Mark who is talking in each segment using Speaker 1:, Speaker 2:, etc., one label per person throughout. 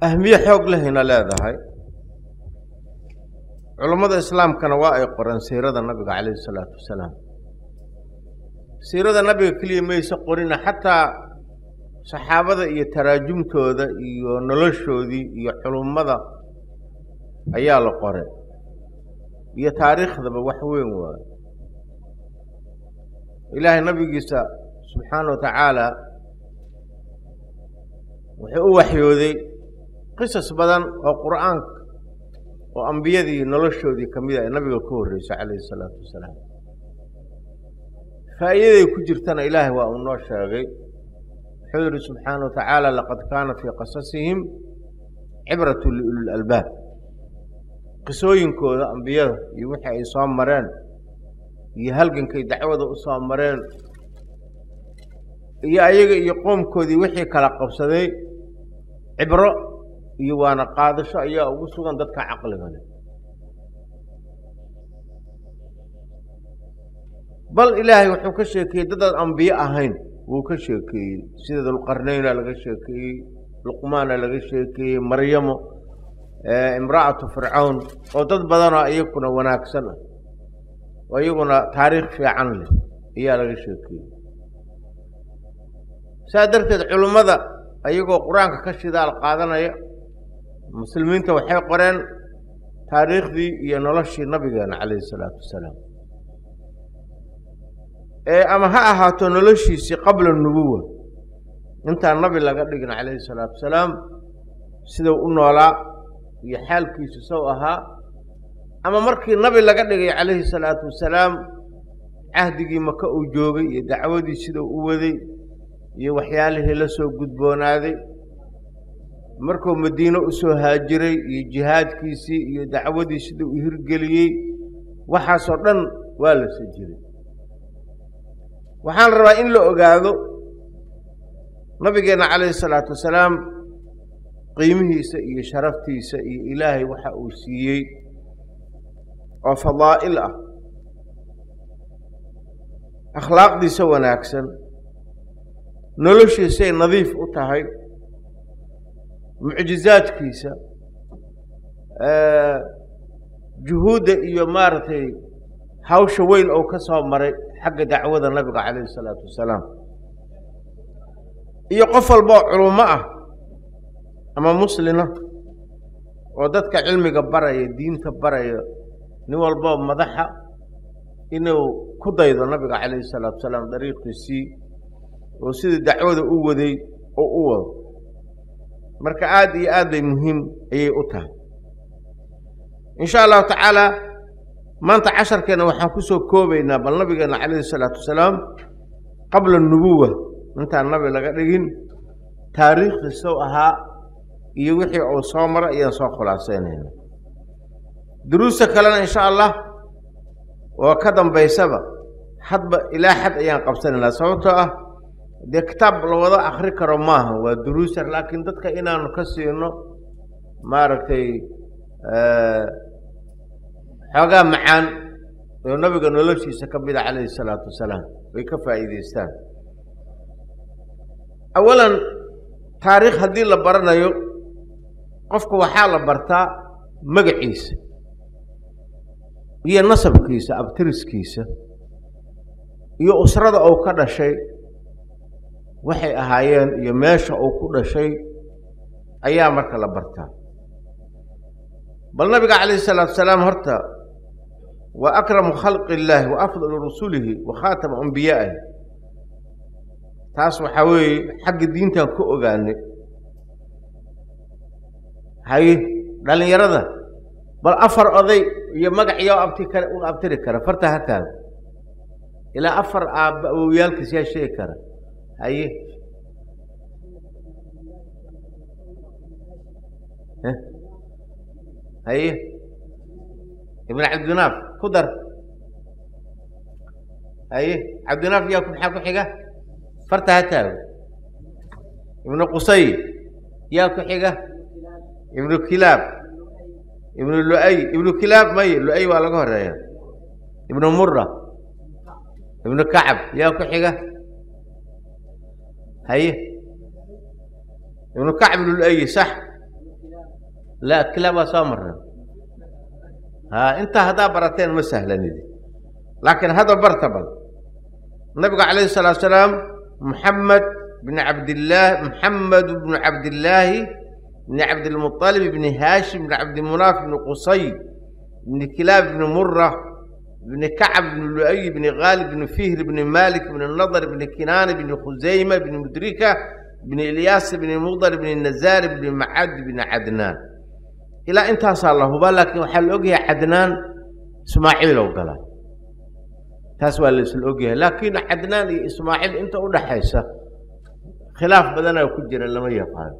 Speaker 1: Ahmiye xoog lehayna leedahay. Culammada islaamkana waa ay qoreen siirada nabiga calayhi salaatu wasalaam. Siirada nabiga keliya mayse qorina, xataa saxaabada iyo taraajumtooda iyo noloshoodii iyo culummada ayaa la qoray, iyo taariikhdaba wax weyn waayo. Ilaahay nabigiisa subxaana wa tacaala wuxuu u waxyooday qisas badan oo qur'aanka oo ambiyadii noloshoodii ka mida ee nabiga ka horreysay calayhi salaatu wasalaam. Faa'iidaday ku jirtana Ilaahay waa uu noo sheegay. Wuxuu yidhi subxaana wa tacaala: laqad kaana fii qasasihim cibratu liulil albaab. Qisooyinkooda ambiyada iyo wixii ay soo mareen iyo halgankay dacwada u soo mareen iyo ayaga iyo qoomkoodii wixii kala qabsaday, cibro iyo waana qaadasho ayaa ugu sugan dadka caqliga leh. Bal Ilaahay wuxuu ka sheekeeyey dadaan ambiye ahayn, wuu ka sheekeeyey, sida Dulqarnayna laga sheekeeyey, Luqmaana laga sheekeeyey, Maryamo imra'atu Fircawn, oo dad badanoo iyakuna wanaagsan ah oo iyaguna taariikh fiican leh ayaa laga sheekeeyey. Saa darteed culummada ayagoo qur-aanka ka shidaal qaadanaya, muslimiinta waxay qoreen taariikhdii iyo noloshii nabigeena calayhi salaatu wasalaam, ama ha ahaato noloshiisii qabla nubuwa, intaan nabi laga dhigin calayhi salaatu wasalaam, sidau u noolaa iyo xaalkiisu sow ahaa, ama markii nabi laga dhigay calayhi salaatu wasalaam, cahdigii Maka uu joogay iyo dacwadii sidau u waday iyo waxyaalihii la soo gudboonaaday, markuu Madiine u soo haajiray iyo jihaadkiisii iyo dacwadii sidau u hirgeliyey, waxaasoo dhan waa la sajiray. Waxaan rabaa in la ogaado nabigeenna calayhi salaatu wasalaam qiimihiisa iyo sharaftiisa iyo Ilaahay waxa uu siiyey oo fadaa'il ah, akhlaaqdiisa wanaagsan, noloshiisay nadiif u tahay, mucjizaadkiisa, juhuudda iyo maaragtay hawsha weyn oo ka soo maray xagga dacwada nabiga calayhi salaatu wasalaam, iyo qof walba oo culummo ah ama muslina oo dadka cilmiga baraya, diinta baraya, nin walboo madaxa inuu ku daydo nabiga calayhi salaatu wasalaam dariiqiisii oo sidii dacwada u waday oo u wado. Marka aada iyo aad bay muhiim ayay u tahay. Insha Allahu tacaala maanta casharkeenna waxaan ku soo koobaynaa bal nabigeenna calayhi salaatu wasalaam qabla nubuwa, intaan nabi laga dhigin, taariikhdii sow ahaa iyo wixii uu soo maray ayaan soo khulaaseynayna. Duruusta kalena insha Allah oo ka dambaysaba hadba ilaa xad ayaan qabsanaynaa, sababtoo ah dee kitaab la wada akri karo maaha, waa duruusa, laakiin dadka inaanu ka siino maaragtay xoogaa macaan oo nabiga noloshiisa ka mida calayhi salaatu wasalaam way ka faa'iidaystaan. Awalan, taariikh haddii la baranayo qofka waxaa la bartaa magaciisa iyo nasabkiisa, abtiriskiisa iyo usrada uu ka dhashay waxay ahaayeen iyo meesha uu ku dhashay ayaa marka la bartaa. Bal nabiga calayhi salaatu wasalaam horta waa akramu khalqi illaahi wa afdalu rusulihi wa khaatama ambiyaa'ihi. Taas waxaa weeye xagga diintaan ku ogaanay. Haye, dhallinyarada, bal afar oday iyo magac yaa abti kara u abtiri kara, farta ha taago. Ilaa afar aabba awowyaalkiis yaa sheegi kara? Haye, haye, Ibn Cabdinaaf ku dar. Haye, Cabdinaaf yaa maxaa ku xiga? Farta ha taago. Ibnu Qusay yaa ku xiga? Ibnu Kilaab, Ibnu Lu'ay, Ibnu Kilaab may, Lu'ay waa laga horeeya. Ibnu Mura, Ibnu Kacab yaa ku xiga? Haye, Ibnu Kacb ibnu Lu'ay, sax. Laa, kilaab waa soo marnay. Ha, intaa haddaa barateen ma sahlanidi, laakiin hadda barta. Bal nabiga calayhi salaatu salaam, Muxamed bn Cabdillaah, Muxamed bnu Cabdillaahi bni Cabdilmuطalib bni Haashim bni Cabdimunaaf bni Qusay bni Kilaab bni Mura bni Kacab bni Lu'ay bni Khaalib bni Fihr bni Malik bni Nadr bni Kinaana bni Khusayma bni Mudrika bni Ilyaas bni Mudar bni Nazaar bni Macad bni Cadnaan. Ilaa intaasaa la hubaa, laakiin waxaa la ogyahay Cadnaan Ismaaciilow galaa, taas waa la isla ogyahay. Laakiin Cadnaan iyo Ismaaciil inta u dhaxaysa khilaaf badanaa ku jira, lama yaqaano.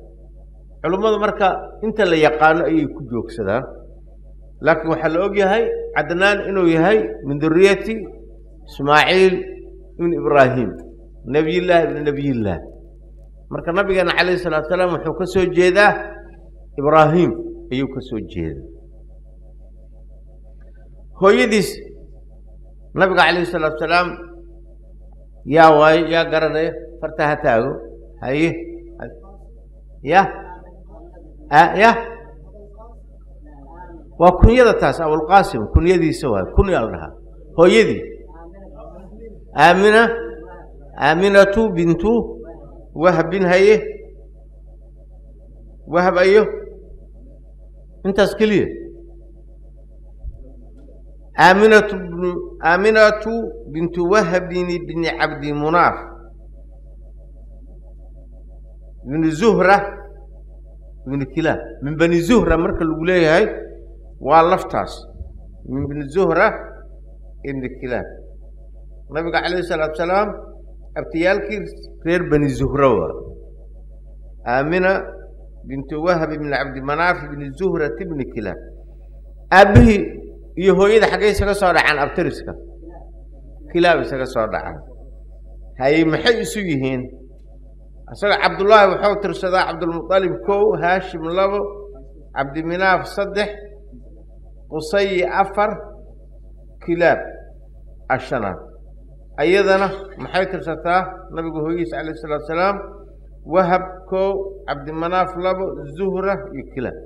Speaker 1: Culummadu marka inta la yaqaano ayay ku joogsadaan, laakiin waxaa la ogyahay Cadnaan inuu yahay min duriyati Ismaaciil ibn Ibraahim, nebiyullaahi ibn nebiyillaah. Marka nabigeena calayhi salaatu salaam wuxuu ka soo jeedaa Ibraahim ayuu ka soo jeedaa. Hooyadiis nabiga calayhi salaatu salaam yaa waayo? Yaa garanaya? Farta ha taago. Haye, ya ya, waa kunyada taas, Abulqaasim kunyadiisa waay, kunya la dhahaa. Hooyadii Aamina, Aaminatu bintu Wahbin. Haye, Wahab ayo, intaas keliya. Aaminatu bnu Aaminatu bintu Wahbin bni Cabdimunaaf bni Zuhra bni Kilaab. Min bani Zuhra marka lagu leeyahay waa laftaas, min bani Zuhra ibni Kilaab. Nabiga calayhi salaatu salaam abtiyaalkii reer bani Zuhra waa Aamina bintu Wahb ibni Cabdimanaaf ibni Zuhrat ibni Kilaab. Aabbihii iyo hooyada xaggay isaga soo dhacaan? Abtiriska Kilaab isaga soo dhacaan. Haye, maxay isu yihiin? Isaga Cabdullaahi wuxuu tirsadaa Cabdulmuطalib 1, Haashim 2, Cabdiminaaf 3, Qusayi 4, Kilaab ashanaad. Ayadana maxay tirsataa? Nabigu hooyihiis calayh isalaatu salaam Wahab 1, Cabdimanaaf 2, Zuhra iyo Kilaab.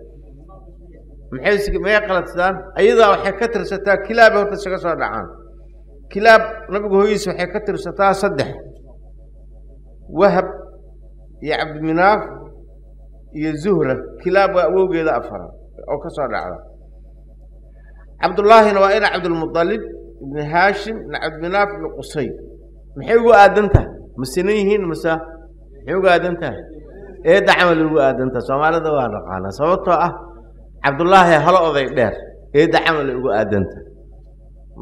Speaker 1: Maxay may qaladsadaan? Ayadaa waxay ka tirsataa Kilaabay horta isaga soo dhacaan. Kilaab nabigu hooyihiis waxay ka tirsataa 3, Wahab iyo Cabdiminaaf iyo Zuhra. Kilaab waa awowgeeda afara oo ka soo dhacda. Cabdullaahina waa ina Cabdilmuطalib ibni Haashim ibni Cabdiminaaf ibni Qusay. Maxay ugu aadan tahay? Ma sinan yihiin mase maxay ugu aadan tahay? Eedda camal ugu aadan tahay. Soomaalida waa naqaanaa, sababtoo ah Cabdullaahi halo oday dheer, eedda camal ay ugu aadan tahay.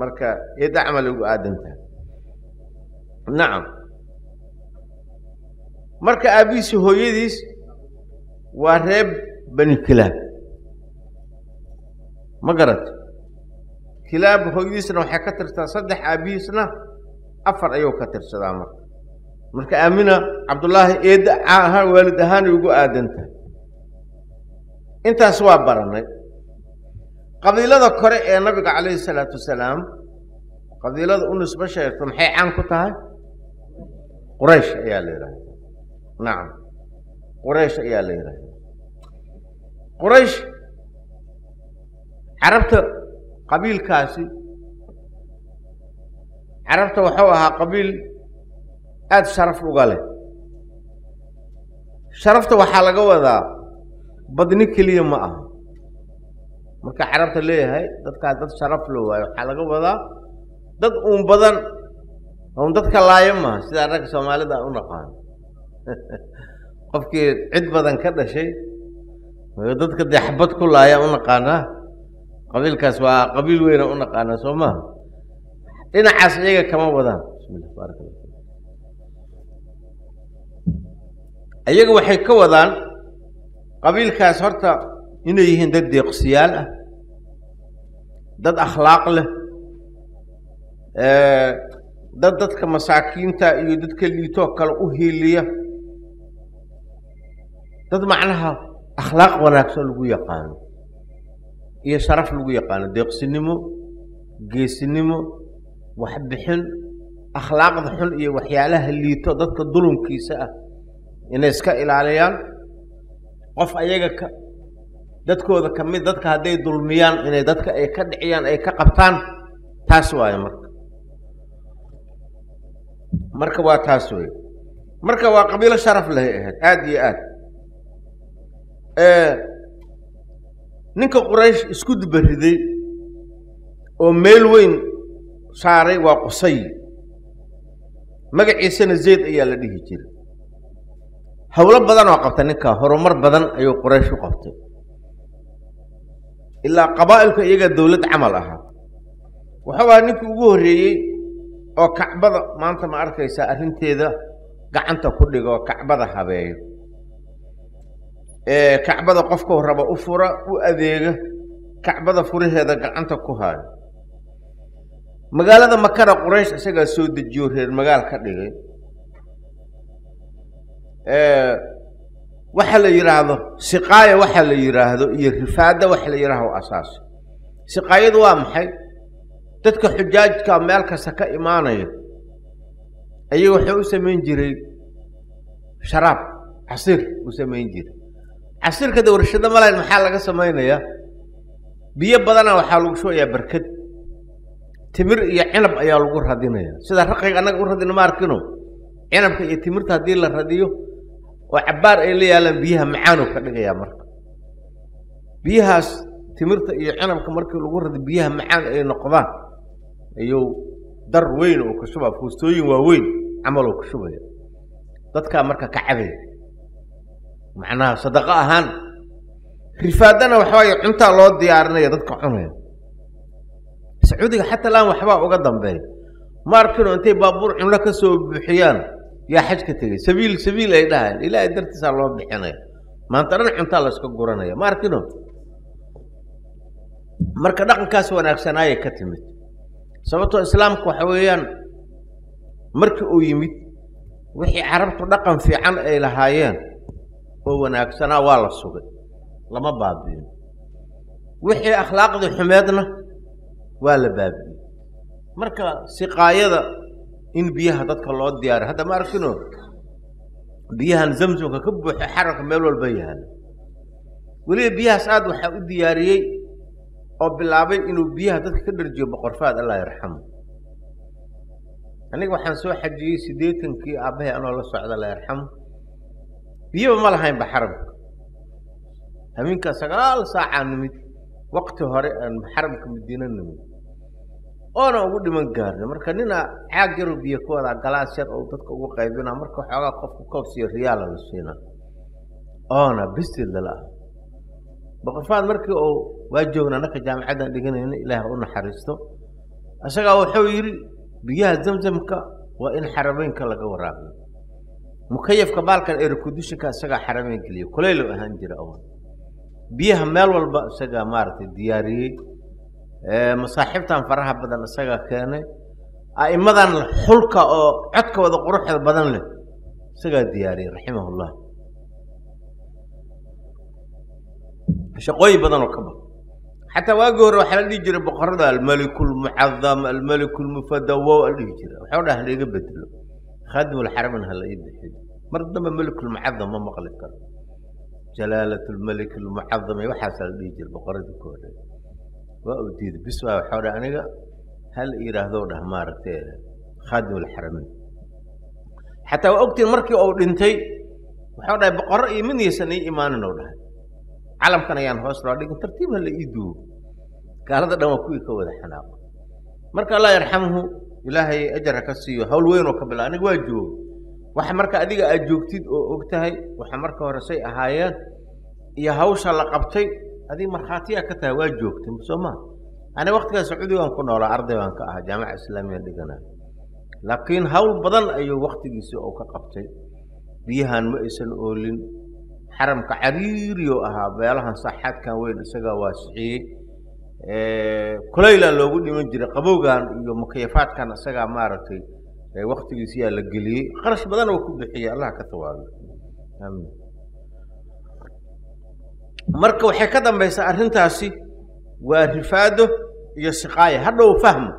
Speaker 1: Marka eedda camal ay ugu aadan tahay. Nacam. Marka aabbihiisi hooyadiis waa reer bani Kilaab, ma garat? Kilaab hooyadiisna waxay ka tirsataa 3, aabbihiisna 4 ayuu ka tirsadaa. Marka Aamina Cabdullaahi eedda ahaan, waalid ahaanay ugu aadan tahay. Intaas waa baranay. Qabiilada kore ee nabiga calayhi salaatu wasalaam qabiilada u nisbo sheegto maxay caan ku tahay? Quraysh ayaa la yidhahda. Nacam, Quraysh ayaa la yidhahda. Quraysh carabta, qabiilkaasi carabta wuxuu ahaa qabiil aada sharaf uga leh. Sharafta waxaa laga wadaa badni keliya ma aha. Marka carabta leeyahay dadkaas dad sharaf lo waayo, waxaa laga wadaa dad uun badan uun dadka laayo maaha, sidaa ragga Soomaalida aan u naqaano. Qofkii cid badan ka dhashay dadka dee xabad ku laaya u naqaanaa. Qabiilkaas waa qabiil weyna u naqaanaa, soo maha? Dhinacaas iyaga kama wadaan. Bismillah, baaraka allah. Iyaga waxay ka wadaan qabiilkaas horta inay yihiin dad deeqsiyaal ah, dad akhlaaq leh, dad dadka masaakiinta iyo dadka liitoo kale u hiiliya, dad macnaha akhlaaq wanaagsan lagu yaqaano iyo sharaf lagu yaqaano, deeqsinimo, geesinimo, waxbixin, akhlaaqda xun iyo waxyaalaha liito dadka dulumkiisa ah inay iska ilaaliyaan. Qof ayaga ka Dadkooda ka mid dadka hadday dulmiyaan inay dadka ay ka dhiciyaan, ay ka qabtaan, taas waaye. Marka waa taas wey. Marka waa qabiilo sharaf lehay ahayd aada iyo aad. Ninka Quraysh isku dubariday oo meel weyn saaray waa Qusay, magaciisana Zayd ayaa la dhihi jiray. Howlo badan oo qabta ninkaa, horumar badan ayuu Quraysh u qabtay, ilaa qabaa'ilku iyaga dawlad camal ahaa. Wuxuu ahaa ninkii ugu horreeyey oo Kacbada maanta ma arkaysaa arrinteeda gacanta ku dhigo, oo Kacbada habeeyo, Kacbada qofkau raba u fura, u adeega, Kacbada furaheeda gacanta ku haayo. Magaalada Makana Quraysh isagaa soo dejiyo, reer magaal ka dhigay. Waxa la yidhaahdo siqaaya waxa la yidhaahdo iyo rifaada waxa la yidhaahdo asaas. Siqaayadu waa maxay? Dadka xujaajka meel kasta ka imaanaya ayaga wuxuu u samayn jiray sharaab, casiir u samayn jiray. Casiirka de warshado malayn, maxaa laga samaynayaa? Biyo badana waxaa lagu shubayaa barkad, timir iyo cinab ayaa lagu radinaya, sida raqiga annaga u radina ma arkino. Cinabka iyo timirta haddii la radiyo oo cabbaar ay la yaalaan, biyaha macaanuu ka dhigayaa. Marka biyahaas timirta iyo cinabka markii lagu radiyo, biyaha macaan ay noqdaan, ayuu dar weyn oo ka shubaa, fuustooyin waaweyn camal oo ka shubaya, dadkaa marka ka cabaya, macnaha sadaqo ahaan. Rifaadana waxa waaye cuntaa loo diyaarinaya dadka cunaya. Sacuudiga xataa laan waxbaa uga dambeeya ma arkino, intay baabuur cunno ka soo buuxiyaan yaa xaj ka tegey, sabiil sabiil ay dhahayan, Ilaahay dartiisaa loo bixinaya, maanta dhan cuntaa la iska guranaya, ma arkino. Marka dhaqankaas wanaagsanaayay ka timid, sababtoo islaamku waxa weeyaan markii uu yimid wixii carabtu dhaqan fiican ay lahaayeen oo wanaagsanaa waa la sugay, lama baabi'in. Wixii akhlaaqdii xumeedna waa la baabi'iyey. Marka siqaayada in biyaha dadka loo diyaariyo, hadda ma arkino biyahan Zamzamka ka buuxo xaramka meel walba yaala. Weliba biyahaas aad waxaa u diyaariyey oo bilaabay inuu biyaha dadka ka dharjiyo Boqor Faad, Allah yarxamu. Aniga waxaan soo xajiyey 80-kii, aabbahay anoo la socda, Allah yarxamu. Biyaba ma lahaynba xaramka. Habeenkaa 9 saacaa nimid, waqti hore aan xaramka Madiina nimid, oona ugu dhiman gaarnay. Marka ninaa caag yaroo biyo ku wadaa, galaas yar oo dadka ugu qaybinaa, marka waxoogaa qofku koobsiyo riyaala la siinaa, oona bisil lala ah. Boqor Faad markii uu waa joogna annaka jaamacaddan dhiganayna, Ilaah u naxariisto, isagaa wuxuu yidhi biyaha Zamzamka waa in xarameynka laga waraabiyo. Mukayafka baalkan erikudishinka isagaa xarameyn geliya, kulaylo ahaan jira awal. Biyaha meel walba isagaa maaragtay diyaariyey, masaaxiibtan faraha badan isagaa keenay, a'immadan xulka oo codka wada quruxda badan leh isagaa diyaariyey, raximahullah. Shaqooyin badan oo ka badan. Xataa waagii hore waxaa la dhihi jiray boqorada almeliku lmucadam, almeliku lmufadawo la dhihi jiray. Waxuu dhaha laiga bedelo, khaadimulxaramin ha la ii bixiyo. Mar dambe melikulmucadam ma maqli karo, jalaalat lmelik lmucadam iyo waxaasaa la dhihi jiray boqoradii ka horreeyay. Waa uu diiday, bis waa waxuu dhaha aniga ha la yidhaahdo dhah maaragtay khaadimulxaramin. Xataa waa ogtiin markii uu dhintay wuxuu dhahay boqorro iyo midnaysan ii imaanin, uu dhahay calamkan ayaan hoos loo dhigin, tartiib ha la ii duugo. Gaalada dhan waa kuwii ka wada xanaaqo. Marka Allah yarxamhu, Ilaahay ajar ha ka siiyo, hawl weyn oo ka bila. Aniga waa joogo waxa marka adiga aad joogtid oo og tahay waxa marka hore say ahaayeen iyo hawsha la qabtay, adiga markhaatiyaa ka tahay, waa joogtay soo maa. Aniga waqtigaa Sacuudi waan ku noolaa, arday baan ka ahaa, jaamaca islaamiya dhiganayo, laakiin hawl badan ayuu waktigiisii oo ka qabtay. Biyahan ma aysan oolin, xaramka cariiriyo ahaa, beelahan saaxaadkan weyn isagaa waasiciyey, kulaylaan loogu dhiman jiray, qabowgan iyo mukayafaadkan isagaa maaragtay waktigiisiyaa la geliyey, qarash badan oo ku bixiyey, Allah ka tawaabiyo, aamiin. Marka waxay ka dambaysaa arrintaasi waa rifaado iyo siqaaya. Hadhow fahmo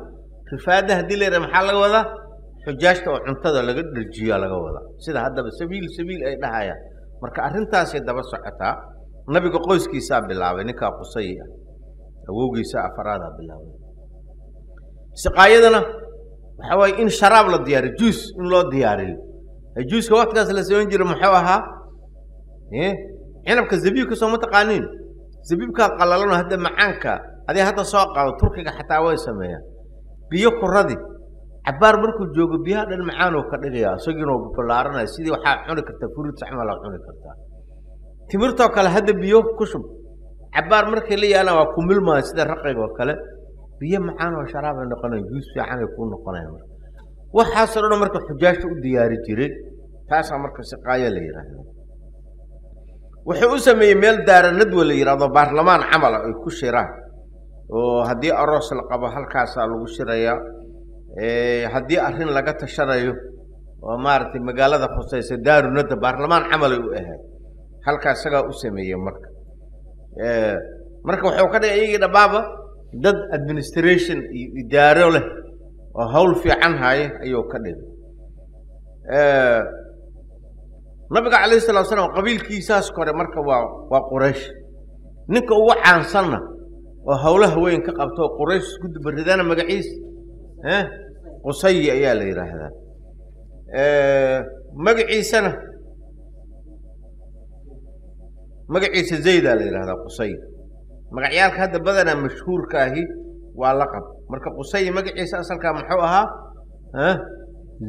Speaker 1: rifaada haddii la yidhaha maxaa laga wadaa? Xujaajta oo cuntada laga dherjiyaa laga wadaa, sida haddaba sabiil sabiil ay dhahayaan. Marka arrintaasay daba socotaa. Nabiga qoyskiisaa bilaabay, ninkaa Qusay ah awowgiisa afaraadaa bilaabay. Siqaayadana waxaa waaye in sharaab la diyaariyo, juus in loo diyaariyo. Juuska waktigaas la samayn jiray muxuu ahaa? Cinabka zabiibka soo ma taqaaniin? Zabiibkaa qalalano hadda macaanka adii hadda soo qaado, Turkiga xataa way sameeyaan. Biyo kuradi cabaar markuu joogo biyaha dhan macaanoo ka dhigaya, isagiinoo ballaaranaya, sidii waxaa cuni kartaa furuud saxmal aa cuni kartaa. Timirtoo kale hadda biyo ku shub, cabaar markay la yaalaan waa ku milmaya sida raqayga oo kale, biyo macaan oo sharaabay noqonayan, juus fiicanay kuu noqonayan. Marka waxaasoo dhan marka xujaajta u diyaari jiray, taasaa marka siqaayo la yidhaahda. Wuxuu u sameeyey meel daara nadwa la yidhahdo, baarlamaan camal ay ku shiraan, oo haddii aroos la qabo halkaasaa lagu shirayaa, haddii arrin laga tashanayo oo maaragtay magaalada khusaysa, daaru nadwa baarlamaan camalay u ahayd, halkaa isagaa u sameeyey. Marka wuxuu ka dhigay iyagii dhammaaba dad administration iyo idaaro leh oo hawl fiican haaye ayuu ka dhigay. Nabiga calayhi salatu slam qabiilkiisaas kore marka waa Quraysh. Ninka ugu caansanna oo hawlaha weyn ka qabto oo Quraysh isku dubaridana magaciis Qusayi ayaa la yidhaahdaa. Magaciisana magaciisa Zaydaa la yidhahdaa. Qusay magacyaalka hadda badanaa mashhuurka ahi waa laqab. Marka Qusayi magaciisa asalkaa muxuu ahaa?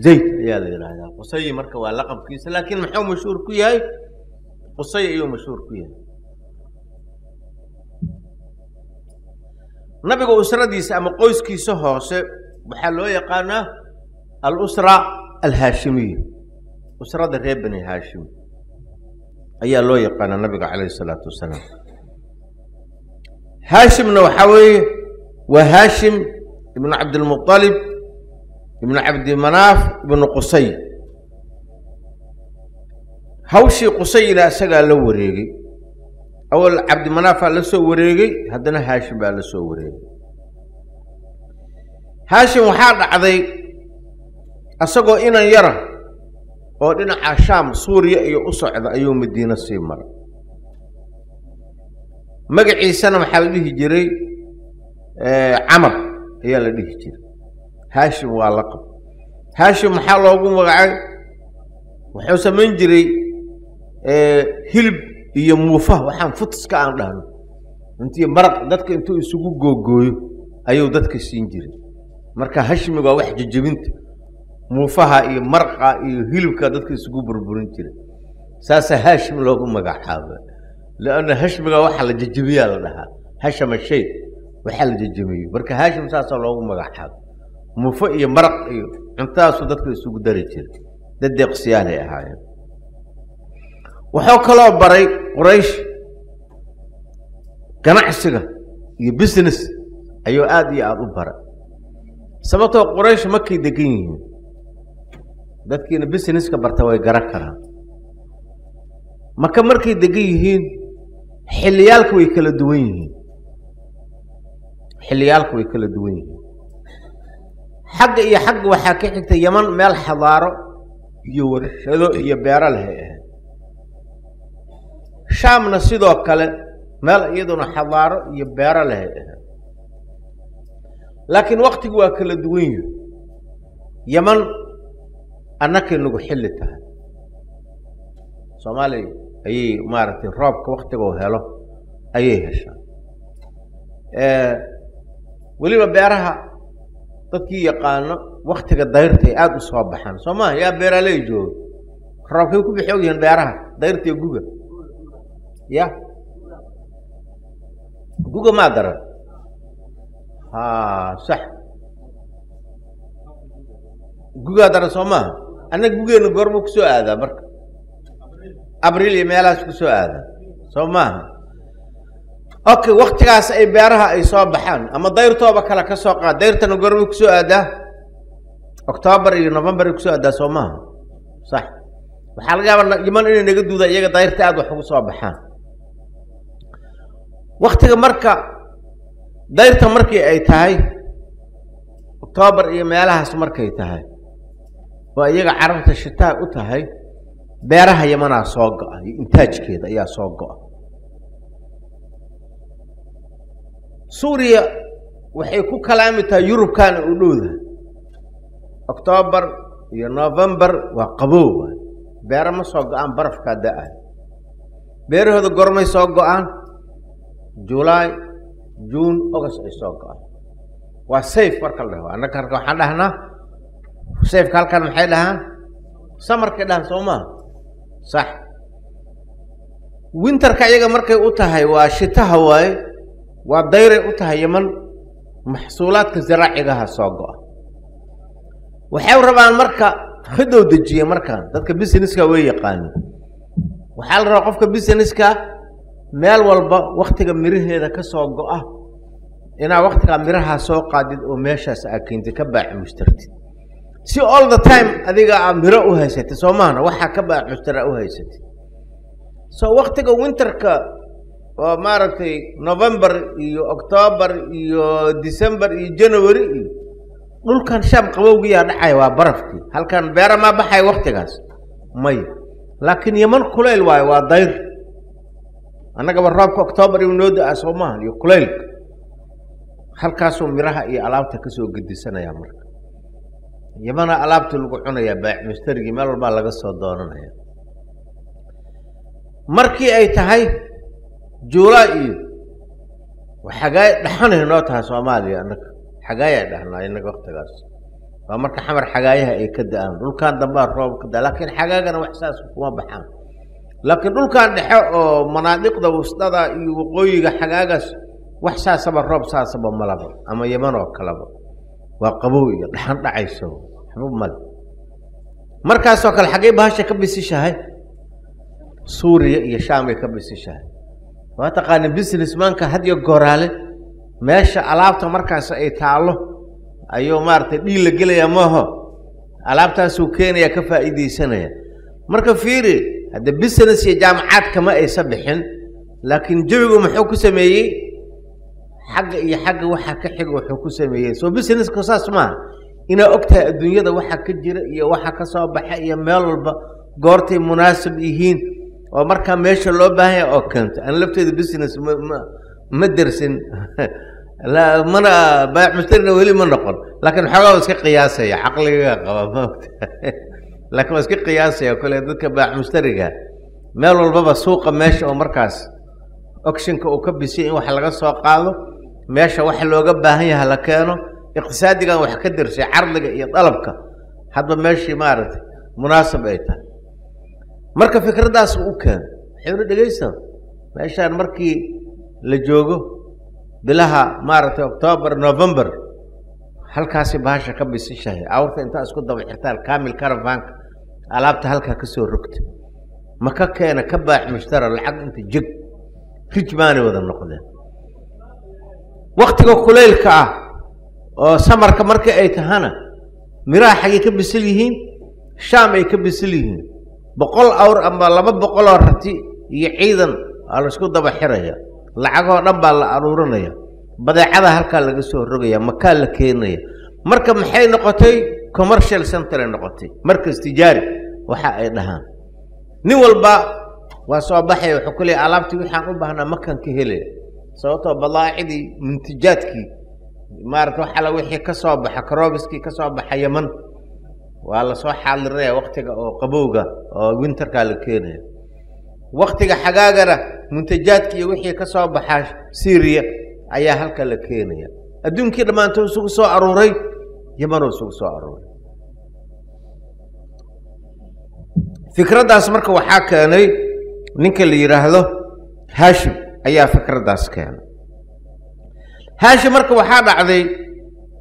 Speaker 1: Zayd ayaa la yidhaahdaa. Qusayi marka waa laqabkiisa, laakiin muxuu mashhuur ku yahay? Qusay ayuu mashhuur ku yahay. Nabiga usradiisa ama qoyskiisa hoose waxaa loo yaqaanaa alusra alhaashimiya, usrada reer Bani Haashim ayaa loo yaqaanaa nabiga calayhi isalaatu wasalaam. Haashimna waxaa weeye waa Haashim ibnu Cabdilmuطalib ibnu Cabdimanaaf ibnu Qusay. Hawshii Qusayna isagaa la wareegay. Awal Cabdimanaafaa la soo wareegay, haddana Haashim baa la soo wareegay. Haashim waxaa dhacday isagoo inan yara oo dhinaca Shaam, Suuriya iyo u socda ayuu Madiino sii maray. Magaciisana waxaa la dhihi jiray Camar ayaa la dhihi jiray. Haashim waa laqab. Haashim maxaa loogu magacay? Wuxuu samayn jiray hilib iyo muufa, waxaan futiska aan dhahno, intii maraq dadka intuu isugu googooyo ayuu dadka siin jiray. Marka hashmiga waa wax jejebinta muufaha iyo maraqa iyo hilibka dadka isugu burburin jiray, saasaa Haashim loogu magacaaba, lianna hashmiga waxaa la jejebiyaa la dhahaa, hashama shay waxaa la jejebiyo. Marka Haashim saasaa loogu magacaabo, muufo iyo maraq iyo cuntadaasuu dadka isugu dari jiray. Dad deeqsiyaalay ahaayeen. Wuxuu kaloo baray Quraysh ganacsiga iyo business ayuu aada iyo aada u baray, sababtoo Quraysh markay degan yihiin dadkiina businesska barta way garan karaan. Maka markay degan yihiin xilliyaalka way kala duwan yihiin, xilliyaalka way kala duwan yihiin. Xagga iyo xagga waxaa ka xigta Yaman, meel xadaaro iyo warshado iyo beero leh ay ahayd. Shaamna sidoo kale meel iyaduna xadaaro iyo beero leh ay ahayd, laakiin waktigu waa kala duwan yihi. Yaman annakay nagu xilli tahay, Soomaaliya ayay maaragtay roobka waktiguu helo ayay heshaa. Weliba beeraha dadkii yaqaano waktiga dayrtay aada u soo baxaan, soo maha? Yaa beeraaley jooga, roobkay ku bixi ogyihiin beeraha dayrtay guga, ya guga maa daran? Ha, sax, gugaa daran soo maaha? Annaga gugeena goormuu kusoo aadaa? Marka Abriil iyo meelahaas kusoo aadaa, soo maaha? Okay, waktigaas ay beeraha ay soo baxaan ama dayrtooba kale ka soo qaad. Dayrtana goormay kusoo aadaa? Octoobar iyo November ay kusoo aadaa, soo maaha? Sax. Waxaa laga yaabaa Yaman inay naga duuda, iyaga dayrta aada wax ugu soo baxaan. Waktiga marka dayrta markii ay tahay Octoobar iyo meelahaas markay tahay oo iyaga carabta shitaa u tahay, beeraha Yamanaa soo go-a iyo intaajkeeda ayaa soo go-a. Suuriya waxay ku kalaami tahay Yurubkaana u dhowdahay. Octoobar iyo Novembar waa qabow waay, beero ma soo go-aan, barafkaa da-ay. Beerahooda gormay soo go-aan? Julaay, Juun, August ay soo go-aan. Waa sayf marka la dhaho. Annaga halka waxaan dhahnaa sayfka, halkan maxay dhahaan? Samarkay dhahaan, soo maha? Sax. Winterka iyaga markay u tahay waa shitaha waaye, waa dayray u tahay Yeman, maxsuulaadka zaraacigaha soo go-a. Waxay rabaan marka khidow dejiye. Markaan dadka businesska way yaqaanin, waxaa la rabaa qofka businesska meel walba waktiga miraheeda ka soo go-a inaa waktigaa mirahaa soo qaadid oo meeshaas aa keentid, ka baaci mushtartid, si all the time adiga aa miro u haysatid, soo maahna? Waxaa ka baaci mushtara u haysatid. So waktiga winterka oo maaragtay November iyo October iyo December iyo January iyo dhulkan Shaam qabowgiyaa dhacaya, waa barafkii. Halkan beera maa baxaya waktigaas? May. Laakiin Yeman kulayl waayo, waa dayr. Annagaba roobka Octoobar iyu noo da-a, soo maahan? Iyo kulaylka halkaasuu miraha iyo alaabta kasoo gedisanaya. Marka Yamana alaabta lagu cunayaa, baac mushtarigii meel walbaa laga soo doonanaya. Markii ay tahay Juulaa iyo xagaay dhaxanay noo tahay Soomaaliya, annaga xagaayaa dhahnaa innaga. Waktigaas waa marka Xamar xagaayaha ay ka da-aan. Dhulkan dambaa roob ka da, laakiin xagaagana wax saas kuma baxaan. Laakiin dhulkan dhexe oo manaadiqda wusdada iyo waqooyiga xagaagaas wax saasaba roob saasaba malaba, ama Yeman oo kaleba waa qabow iyo dhaxan dhacayso, waxba male. Markaasoo kale xaggay bahasha ka bisishahay? Suuriya iyo Shaam bay ka bisishahay. Waa taqaani businessmanka had iyo gooraale meesha alaabta markaas ay taallo ayuu maaragtay dhiil la gelayaa, maaho? Alaabtaasuu keenaya, ka faa'iidaysanaya. Marka fiiri hadde, business iyo jaamacaad kama aysa bixin, laakiin jawigu muxuu ku sameeyey? Xagga iyo xagga waxaa ka xiga wuxuu ku sameeyey. So businesska saas maaha, inaa og tahay adduunyada waxa ka jira iyo waxa ka soo baxa iyo meel walba goortay munaasib yihiin oo markaa meesha loo baahan yahay oo keento. An lafteeda business ma dersin, mana baac mushtarina weli ma noqon, laakiin xoogaa waa iska qiyaasaya, caqliga qaba maogta, laakiin waa iska qiyaasaya. Kole dadka baac mushtariga meel walbaba suuqa meesha oo markaas auctionka uu ka bisiyay in wax laga soo qaado, meesha waxa looga baahan yaha la keeno. Iqtisaadigan wax ka dirsay cardiga iyo dalabka, hadba meeshii maaragtay munaasab ay tahay. Marka fikraddaas u keeno, waxayna dhegeysa meeshaan markii la joogo bilaha maaragtay Octoobar, November, halkaasi bahasha ka bisishahay. Awrta intaa isku daba xirtaan, kaamil caravanka alaabta halkaa ka soo rogta, ma ka keena, ka baac mushtara, lacag inta jeg rij baanay wada noqdeen. Waktiga kulaylka ah oo samarka marka ay tahana miraha xaggay ka bisil yihiin? Shaam ay ka bisil yihiin. 100 awr ama 200 oo rati iyo ciidan aa la isku daba xiraya, lacagoo dhan baa la aruurinaya, badeecada halkaa laga soo rogaya, makaa la keenaya. Marka maxay noqotay? Commercial center ay noqotay, markas tijaari waxa ay dhahaan. Nin walba waa soo baxaya, wuxuu ku leeyahy alaabtii waxaan u baahnaa makan ka helaya, sababtoo badaacidii, muntajaadkii maarata wax alla wixii ka soo baxa, cropskii ka soo baxa Yeman waa lasoo xaadirinaya waktiga oo qabowga oo winterkaa la keenaya. Waktiga xagaagana muntajaadki iyo wixii ka soo baxaa Syria ayaa halka la keenaya. Adduunkii dhammaantood isugu soo aruuray Yemanoo isugu soo aruuray. Fikraddaas marka waxaa keenay ninka la yidhaahdo Haashim ayaa fikraddaas keenay. Haashim marka waxaa dhacday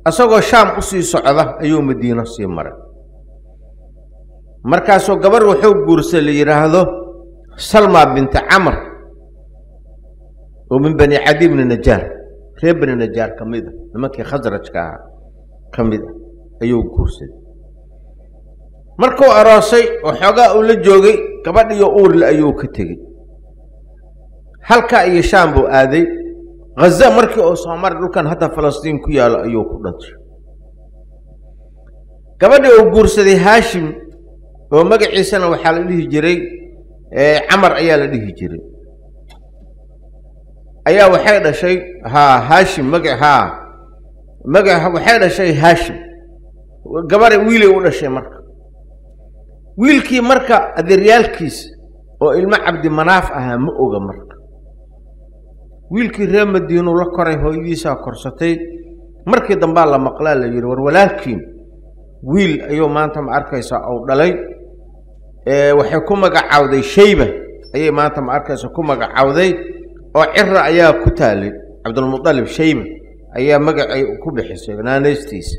Speaker 1: isagoo Shaam usii socda ayuu Madiino sii maray. Markaasuu gabar wuxuu guursay la yidhaahdo Salma binti Camar oo min Bani Cadi bni Najaar, reer Bani Najaar ka mid a, nimankii Khasrajka ahaa ka mid ah ayuu guursaday. Markuu aroosay oo xoogaa uu la joogay, gabadhiyo uurle ayuu ka tegey. Halkaa iyo Shaam buu aaday. Ghaza markii uu soo maray, dhulkan hadda Falastiin ku yaallo, ayuu ku dhintay. Gabadhii uu guursaday Haashim oo magaciisana waxaa la dhihi jiray Camar ayaa la dhihi jiray. Ayaa waxay dhashay Haashim magac magac waxay dhashay Haashim gabare wiilay u dhashay. Marka wiilkii marka adeeryaalkiis oo ilmo Cabdimanaaf ahaa ma oga. Marka wiilkii reer Madiinuu la koray, hooyadiisaa korsatay. Markii dambaa la maqlaa, la yidhi war walaalkiin wiil ayuu maanta ma arkaysaa ou dhalay. Waxay ku magacaawday Shayba ayay maanta ma arkaysa ku magacaawday, oo cira ayaa ku taalay Cabdulmualib. Shayba ayaa magacay ku bixisay naanaystiisa.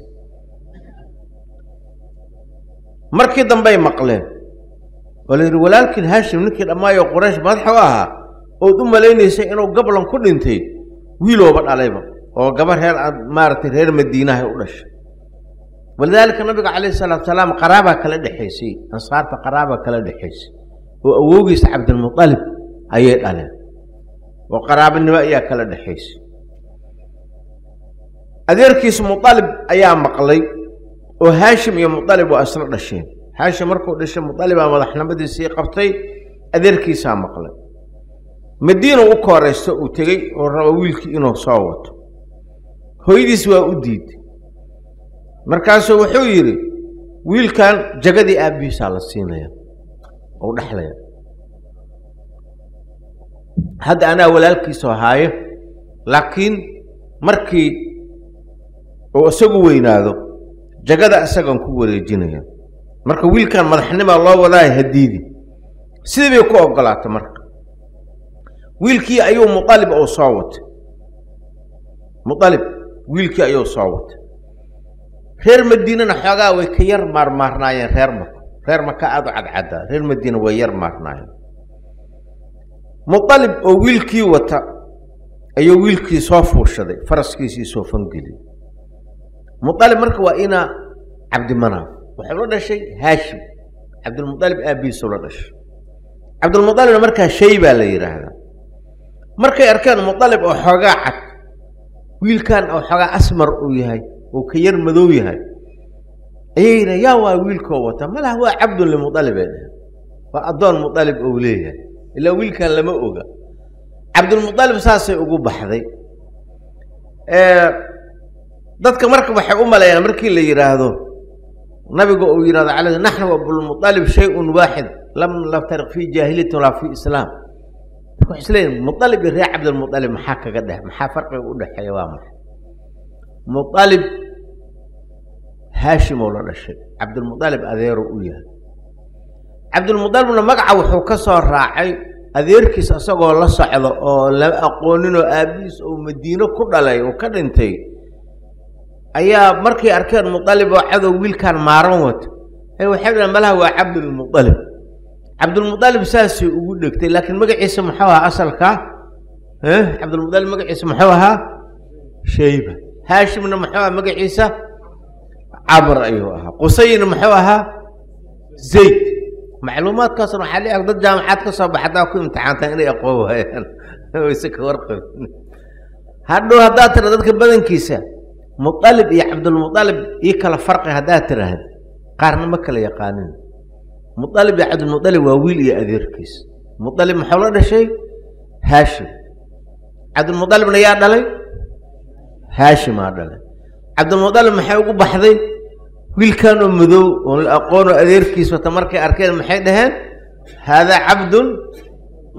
Speaker 1: Markii dambey maqleen oo la yidhi walaalkiin Haashim ninkii dhammaayo Quraysh madaxa u ahaa ood u malaynaysay inuu gablan ku dhintay, wiilooba dhalayba oo gabar reer maaragtay reer Madiinahay u dhashay. Walidaalika nabiga calayhi salaatu salaam qaraabaa kala dhexaysay, ansaarta qaraabaa kala dhexaysay, oo awowgiisa Cabdilmualib ayay dhaleen, oo qaraabanimo ayaa kala dhexaysay. Adeerkiis Mualib ayaa maqlay, oo Haashim iyo Mualib waa isla dhasheen. Haashim markuu dhashay Mualibaa madaxnimadiisii qabtay. Adeerkiisaa maqlay, Madiina u kooraysto uu tegey oo raba wiilkii inuu soo wato. Hooyadiis waa u diiday. Markaasuu wuxuu yidhi wiilkan jagadii aabbihiisaa la siinaya ou dhexlaya, hadda anaa walaalkiisoo haayo, laakiin markii uu isagu weynaado jagada isagan ku wareejinaya. Marka wiilkan madaxnimaa loo wadaayo hadiidi. Sidii bay ku ogolaatay. Marka wiilkii ayuu Mualib uu soo watay, Mualib wiilkii ayuu soo watay. Reer Madiinana xoogaa way ka yar maarmaarnaayeen reer Maka. Reer Maka aada u cadcaddaa, reer Madiina way yar maarnaayeen. Mualib oo wiilkii wata ayuu wiilkii soo fuushaday, faraskiisii soo fangeliyey Mualib. Marka waa ina Cabdimanaaf, wuxuu la dhashay Haashim, Cabdilmualib aabbihiisuu la dhashay. Cabdilmualibna markaa shay baa la yidhaahdaa. Markay arkeen Mualib oo xoogaa cad, wiilkan oo xoogaa asmar uu yahay oo ka yar madow yahay, ayay yidhahen yaa waa wiilkoo wata malaha waa cabdun limualib ay dhaheen, waa addoon Mualib ou leeyahay, ilaa wiilkan lama oga. Cabdilmualib saasay ugu baxday. Dadka marka waxay u maleeyaan markii la yidhaahdo nabiga uu yidhahdo ala naxnu abulmualib shay-un waaxid lam naftariq fii jaahiliyatin walaa fii islaam, dadka waxay isleeyihin Mualib iyo reer Cabdilmualib maxaa kaga dhex, maxaa farqiga u dhexeeya? Waa maxay? Mualib Haashim oo la dhashay, Cabdilmualib adeero u yahay. Cabdilmualibna magaca wuxuu ka soo raacay adeerkiis isagoo la socda oo lama aqoonin oo aabbihiis uu Madiino ku dhalay oo ka dhintay ayaa markay arkeen Mualib oo cadow wiilkan maaran wato ay waxay dhahen malaha waa Cabdulmualib. Cabdulmualib saasay ugu dhegtay, laakiin magaciisa muxuu ahaa asalka? Cabdulmualib magaciisa muxuu ahaa? Shayba. Haashimna muxuu ahaa magaciisa? Camr ayuu ahaa. Qusayna muxuu ahaa? Zayd. Macluumaadkaasna waxaa leeyahay dad jaamacaad ka soo baxa haddaa ku imtixaantaan inay aqoon waayaan wayse ka warqabin. Hadhow haddaad tira dadka badankiisa Mualib iyo Cabdulmualib ii kala farqi haddaad tiraahda, qaarna ma kala yaqaanin. Mualib iyo Cabdilmualib waa wiil iyo adeerkiis. Mualib muxuu la dhashay? Haashim. Cabdilmualibna yaa dhalay? Haashimaa dhalay. Cabdilmualib maxay ugu baxday? Wiilkan oo madow oon la aqoonoo adeerkiis wata markay arkeen maxay dhaheen? Haadaa cabdun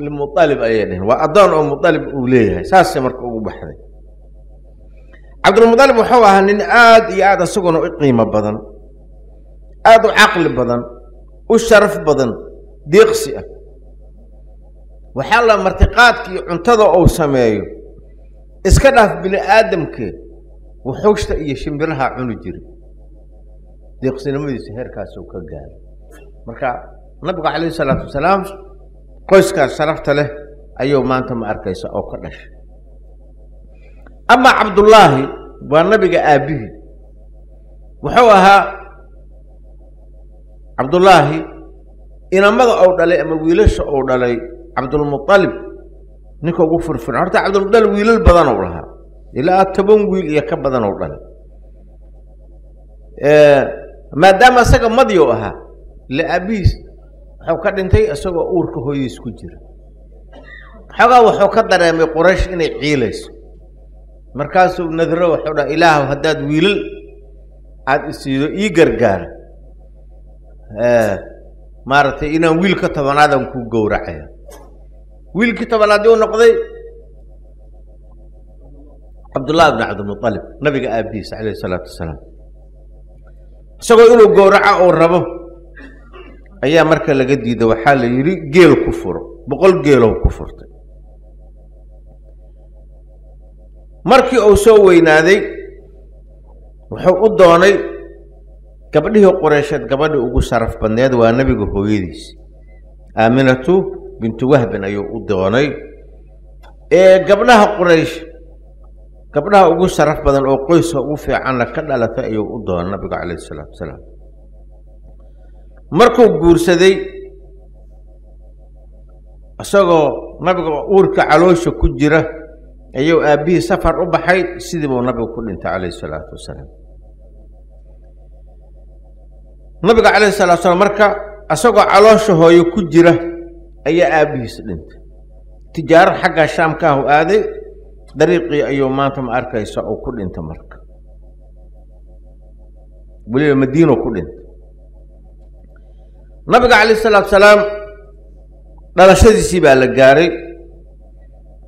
Speaker 1: limualib ayay dhaheen, waa addoon oo Mualib uu leeyahay. Saasay marka ugu baxday. Cabdilmualib wuxuu ahaa nin aad iyo aad isaguna u qiimo badan, aada u caqli badan, u sharaf badan, deeqsi ah. Waxaa la martiqaadka iyo cuntada uu sameeyo iska dhaaf bini aadamkee, wuxuushta iyo shimbiraha cuni jiray. Deeqsinimadiisa heerkaasuu ka gaaray. Marka nabigu calayhi salaatu wasalaam qoyskaas sharafta leh ayuu maanta ma arkaysa oo ka dhashay. Amaa Cabdullaahi waa nabiga aabbihii. Wuxuu ahaa Cabdullaahi inamada ou dhalay ama wiilasha ou dhalay Cabdulmualib ninka ugu firfircoon. Horta Cabdulmualib wiilal badan ou lahaa, ilaa 10 wiil iyo ka badan ou dhalay. Maadaama isaga madyow ahaa, ila aabbihiis wuxuu ka dhintay isagoo uurka hooyadiis ku jira. Xoogaa wuxuu ka dareemay Quraysh inay ciilayso. Markaasuu nadro wuxuu dhaha, Ilaahu haddaad wiilal aada isiido ii gargaara, maaragtay inaan wiilka tobanaadaan kuu gowracaya. Wiilkii tobanaad yuu noqday Cabdullahi bn Cabdilmualib, nabiga aabihiisa calayhi isalaatu wasalaam. Isagoo inuu gowraco uu rabo ayaa marka laga diiday. Waxaa la yidhi geel ku furo, 100 geelow ku furtay. Markii uu soo weynaaday wuxuu u doonay gabdhihii Qureysheed gabadhii ugu sharaf badneed, waa nebiga hooyadiis Aaminatu bintu Wahbin ayuu u doonay. Ee gabdhaha Quraysh gabdhaha ugu sharaf badan oo qoyska ugu fiicanna ka dhalatay ayuu u doonay nabiga calayhi isalaatu wasalaam. Markuu guursaday, isagoo nabiga uurka caloosha ku jira ayuu aabbihii safar u baxay, sidii buu nabigu ku dhintay calayhi isalaatu wasalaam. Nabiga calayhi salatu wasalaam marka isagoo caloosha hooyo ku jira ayaa aabbihiis dhintay. Tijaaro xagga Shaamka ah u aaday, dariiqii ayuu maanta ma arkaysa uu ku dhintay. Marka weliba Madiino ku dhintay nabiga calayhi salaatu salaam. Dhalashadiisii baa la gaaray.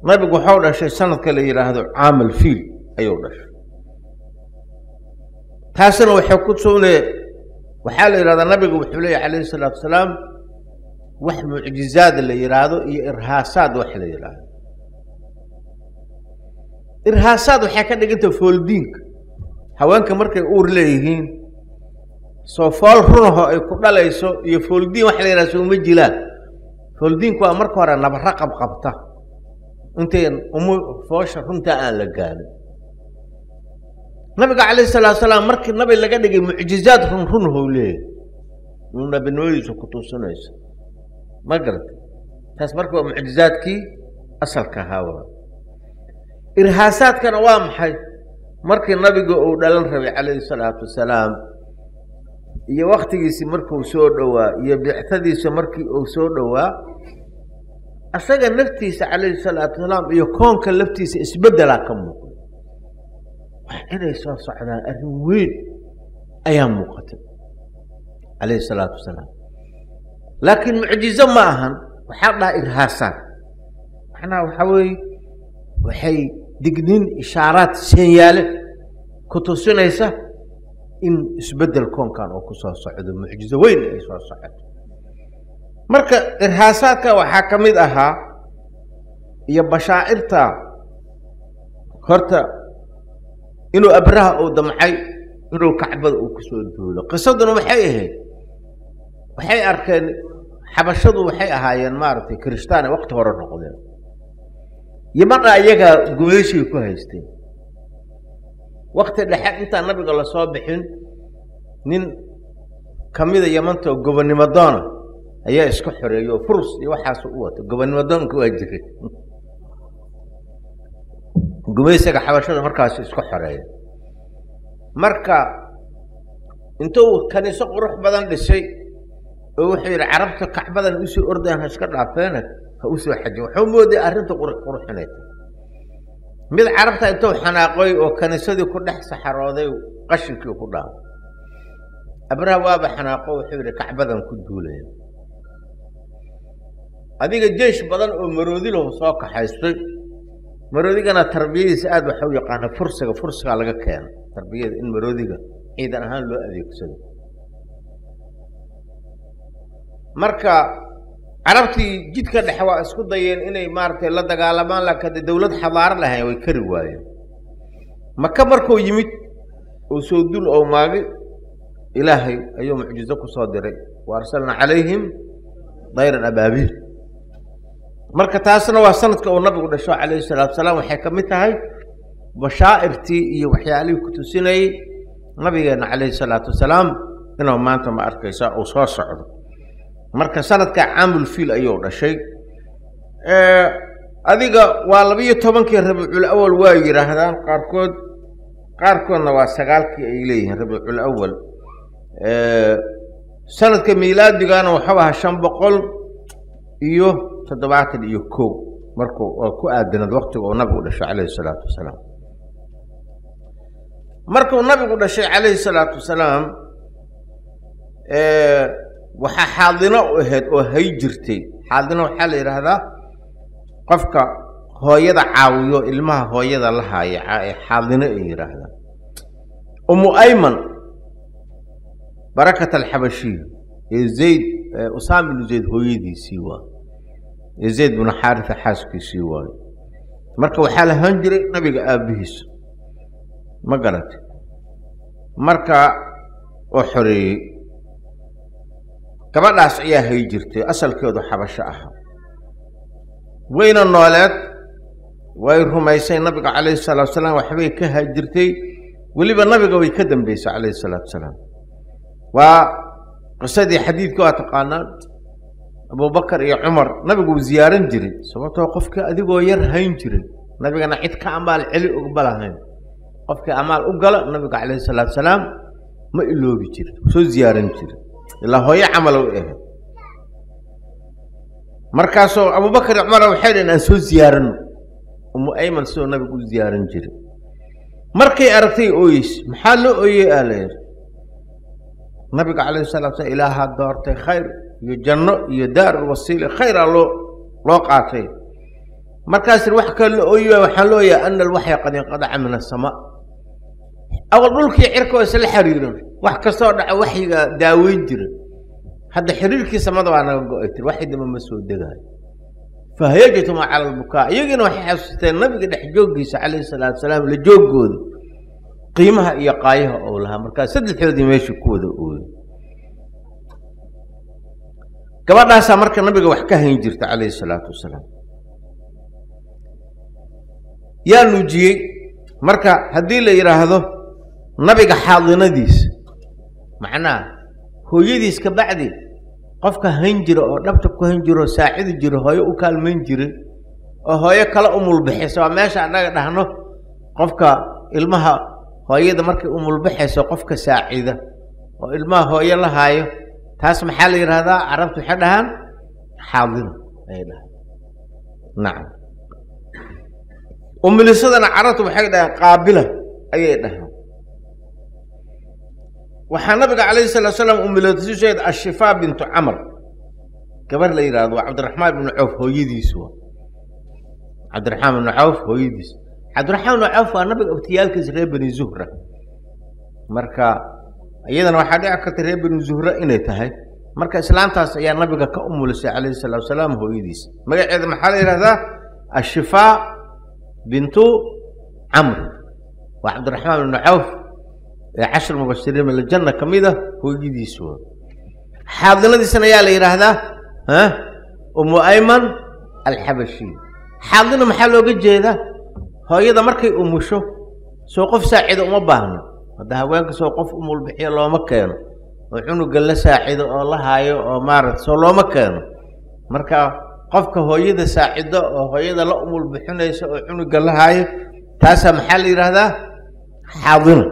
Speaker 1: Nabigu waxau dhashay sanadka la yidhaahdo caamal fiil ayuu dhashay. Taasina waxay ku sugne, waxaa la yidhahdaa nabigu wuxuu leeyahy calayhi salaatu salaam wax mucjizaad la yidhaahdo iyo irhaasaad wax la yidhaahdo. Irhaasaad waxay ka dhigantah fooldiinka haweenka markay uur leeyihiin, soo fool runaho ay ku dhalayso iyo fooldiin wax la yidhahdo sooma jilaan. Fooldiinku waa marka hore nabaro qabqabta intay umu foosha runtaa aan la gaarin. Nabiga calayhi salaatu salaam markii nabi laga dhigay mucjizaad run runahou leeyahy uu nabinimadiisa ku tusinayso, ma garata? Taas marka waa mucjizaadkii asalka ahaa. Waa irhaasaadkana waa maxay? Markii nabiga uu dhalan rabay calayhi salaatu wasalaam iyo waktigiisii markuu soo dhowaa iyo bictadiisa markii uu soo dhowaa, asaga naftiisa calayhi salaatu wasalaam iyo koonka laftiisa isbeddelaa ka muuqday. Wax inay soo socdaan arrin weyn ayaa muuqatay calayhi salaatu wasalaam, laakiin mucjizo ma ahan. Waxaa dhahaa irhaasaad, macnaha waxaa weeye waxay digniin, ishaaraad, seenyaale ku tusinaysa in isbeddel koonkan oo ku soo socdo, mucjizo weyn ay soo socoto. Marka irhaasaadka waxaa ka mid ahaa iyo bashaa'irta horta inuu Abraha uu damcay inuu Kacbada uu kusoo duulo. Qisaduna waxay ahayd, waxay arkeen xabashadu waxay ahaayeen maaragtay kirishtaan waqti hore noqdeen, Yamana iyagaa gumayshigay ku haysteen. Wakti dhexe intaan nabiga lasoo bixin nin kamida Yamanta oo gobonnimo doona ayaa iska xoreeyey oo furs iyo waxaasu u wato. Gobonnimo doonka waa jiray, gumaysiga xabashada markaas isku xoreeya. Marka intuu kaniiso qurux badan dhisay oo wuxuu yidhi carabta Kacbadan usii ordayaan ha iska dhaafeene ha usoo xajin. Wuxuu mooday arrinta qurux qurux inay tahay. Mid carabta intuu xanaaqoy oo kaniisadii ku dhex saxarooday, qashinkii ku dhaafay. Abraha waaba xanaaqo, wuxuu yidhi Kacbadan ku duulaya. Adiga jeish badan oo maroodi lahu soo kaxaystay. Maroodigana tarbiyadiisa aada waxa u yaqaana fursiga, fursigaa laga keena tarbiyada in maroodiga ciidan ahaan loo adeegsado. Marka carabtii jidka dhexe waa isku dayeen inay maaragtay la dagaalamaan, laakiin hadde dawlad xadaaro lahayn way kari waayeen. Maka markuu yimid oo soo dul oo maagi, Ilaahay ayuu mucjizo ku soo diray, wa arsalnaa calayhim dayran abaabiil. Marka taasna waa sanadka uu nabigu dhasho calayhi salaatu wasalaam. Waxay ka mid tahay bashaa'irtii iyo waxyaalihii ku tusinayey nabigeenna calayhi salaatu wasalaam inuu maanta ma arkaysa uu soo socdo. Marka sanadka caamulfiil ayuu dhashay. Adiga waa 12-kii Rabiicul Awal waa yidhaahdaan qaarkood, qaarkoodna waa 9-kii ay leeyihiin Rabiicul Awal. Sanadka miilaadigana wuxuu ahaa 571. Markuu oo ku aadanaed waqtiga uu nabigu dhashay calayhi salaatu wasalaam. Markuu nabigu dhashay calayhi salaatu wasalaam, waxaa xaadino u ahayd oo hay jirtay. Xaadino waxaa la yidhaahdaa qofka hooyada caawiyo, ilmaha hooyada la haaya ee xaadino ay yidhaahdaan. Umu Ayman Barakat Alxabashiya ee Zayd, Usaama binu Zayd hooyadiisii waa, ee Zayd binu Xaarisa xaaskiisii waayo. Marka waxaa lahaan jiray nabiga aabbihiisa, ma garatay? Marka oo xoreeyey gabadhaas ayaa hay jirtay, asalkeedu xabasho ahaa, wayna nooleed, way rumaysay nabiga calayhi salaatu wasalaam, waxbay ka haajirtay, weliba nabiga way ka dambeysay calayhi salaatu wasalaam. Waa qisadii xadiidka waa taqaanaan, Abubakar iyo Cumar nabigu uu ziyaaran jiray, sababtoo qofkii adigoo yar hayn jiray nabigana cid ka amaal celi ugma lahayn. Qofkii amaal u gala nabiga calayhi salaatu wasalaam ma iloobi jirin, soo ziyaaran jiray, ilaa hooyo camal u ahayd. Markaasoo Abubakar iyo Cumar waxay dhaheen aan soo ziyaaranno Umu Ayman sidoo nabigu u ziyaaran jiray. Markay aragtay ooyeys, maxaa loo ooyey? Aa la yidhi nabiga calayhi salatu slam ilaahaa doortay khayr iyo janno iyo daarulwasiila, khayraa loo qaatay. Markaas wax kale la ooyi waay, waxaan loo ooyaa ana alwaxya qad inqadaca min asamaa. Awal dhulkii cirka oo isla xiriiran, wax kastoo dhaca waxyiga daaweyn jira, hadda xiriirkii samada waa naga go-ay tir, waxyi dambe ma soo degaayo. Fahayajatuma cala albukaa, iyagiina waxay xasuusteen nabiga dhex jooggiisa calayhi salaatu wasalaam, la jooggooda qiimaha iyo qaayaha ou lahaa. Markaa saddexdoodii meeshii ku wada ooyey. Gabadhaasaa marka nabiga wax ka hayn jirta calayhi salaatu wasalaam. Yaa nuujiyey? Marka haddii la yidhaahdo nabiga xaadinadiisa, macnaha hooyadiis ka bacdi qofka hayn jira oo dhabta ku hayn jira oo saacidi jira, hooyo u kaalmayn jiray oo hooyo kale umulbixisa, waa meesha annaga dhahno qofka ilmaha hooyada markay umulbixayso qofka saacida oo ilmaha hooyo la haayo, taas maxaa la yidhahdaa? Carabtu waxay dhahaan xaadina ayay dhahaan. Nacam, umilisadana carabtu waxay dhahaan qaabila ayay dhahaan. Waxaa nabiga calayhi salatu salaam umilasiseed Ashifaa bintu Camr, gabar la yidhahdo, waa Cabdiraxmaan ibnu Cawf hooyadiis. Waa Cabdiraxmaan ibnu Cawf hooyadiis. Cabdiraxmaan ibnu Cawf waa nabiga abtiyaalkiisa reer Bani Zuhra. Marka iyadana waxaa dhici karta reer Bani Zuhra inay tahay. Marka islaantaas ayaa nabiga ka umulisay calayhi salatu wasalaam hooyadiis. Magaceeda maxaa la yidhahdaa? Ashifaa bintu Camr, waa Cabdiraxmaan ibnu Cawf ee cashar mubashiriin biljanna ka mid a hooyadiis. Waa xaadinadiisana ayaa la yidhaahdaa Umu Ayman Alxabashiya. Xaadina maxaa looga jeedaa? Hooyada markay umusho soo qof saacida uma baahno. Hadda haweenka soo qof umulbixiyo looma keeno oo cunuga la saacido oo la haayo oo maarata soo looma keeno. Marka qofka hooyada saacido oo hooyada la umulbixinayso oo cunuga la haayo, taasaa maxaa la yidhaahdaa? Xaadina.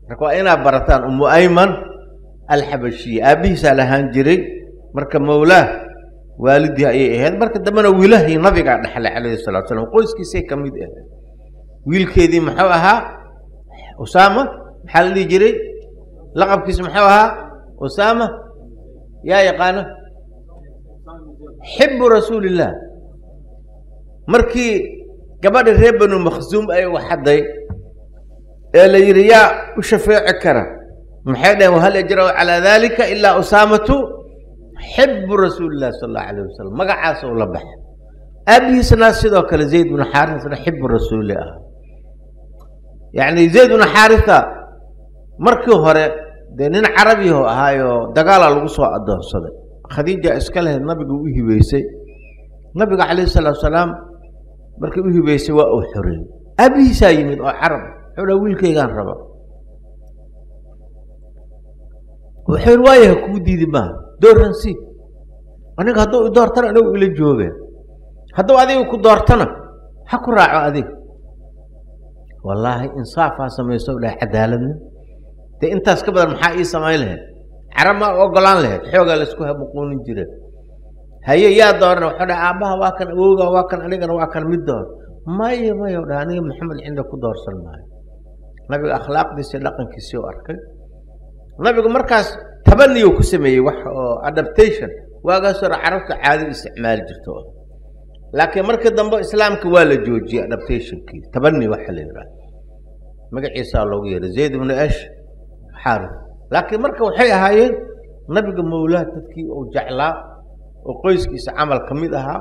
Speaker 1: Marka waa inaad barataan Umu Ayman Alxabashiya, aabbihiisaa lahaan jiray, marka mawlaah waalidii ayay ahayd. Marka dambena wiilahii nabigaa dhexlay calayhi salatu slam, qoyskiisay ka mid ahayd. Wiilkeedii muxuu ahaa? Usaama. Maxaa la dhihi jiray laqabkiisa? Muxuu ahaa Usaama? Yaa yaqaano? Xibu rasuulillaah. Markii gabadha reer Banu Makhsuum ay waxaday ee la yidhi yaa u shafeeci kara, maxay dhaheen? Wahal yajra'u calaa dalika ilaa Usaamatu xibu rasuulillahi sala allahu alayh wasalam. Magacaas uu la baxay. Aabihiisna sidoo kale Zayd bnu Xaarisana xibu rasuuli ah. Yacni Zayd bnu Xaarisa markii hore dee nin carabiho ahaayo, dagaalaa lagu soo addoonsaday. Khadiija iska lahayd, nabiga u hibeysay. Nabiga calayhi salaatu salaam markii u hibeysay waa uu xoreeyey. Aabihiisaa yimid oo carab, wuxuu dhaha wiilkaygaan raba. Wuxuu yidhi waayaha kuu diidi maaha, dooran si aniga hadduu i doortana anigu ila jooge, hadduu adiga ku doortana ha ku raaco adiga. Wallaahi insaafaa samayso dhaha, cadaaladna dee intaas ka badan maxaa ii samayn lahayd? Carab maa u ogolaan lahayd? Xoogaa laisku hamuquunin jira. Haye yaa doorana wuxuu dhahay aabbaha waa kan, awowga waa kan, anigana waa kan, mid door. Maya maya dhaha, aniga Maxamed cinda ku doorsan maayo. Nabiga akhlaaqdiisa iyo dhaqankiisii u arkay. Nabigu markaas tabaniyuu ku sameeyey wax oo adaptation waagaas hore carabta caadi isticmaali jirto, laakiin markii dambe islaamka waa la joojiyey adaptationkii. Tabani waxa la yidhaahdo magaciisaa loogu yeeray Zayd ibnu ash Xaarith. Laakiin marka waxay ahaayeen nabiga mawlaad dadkii uu jeclaa oo qoyskiisa camal ka mid ahaa,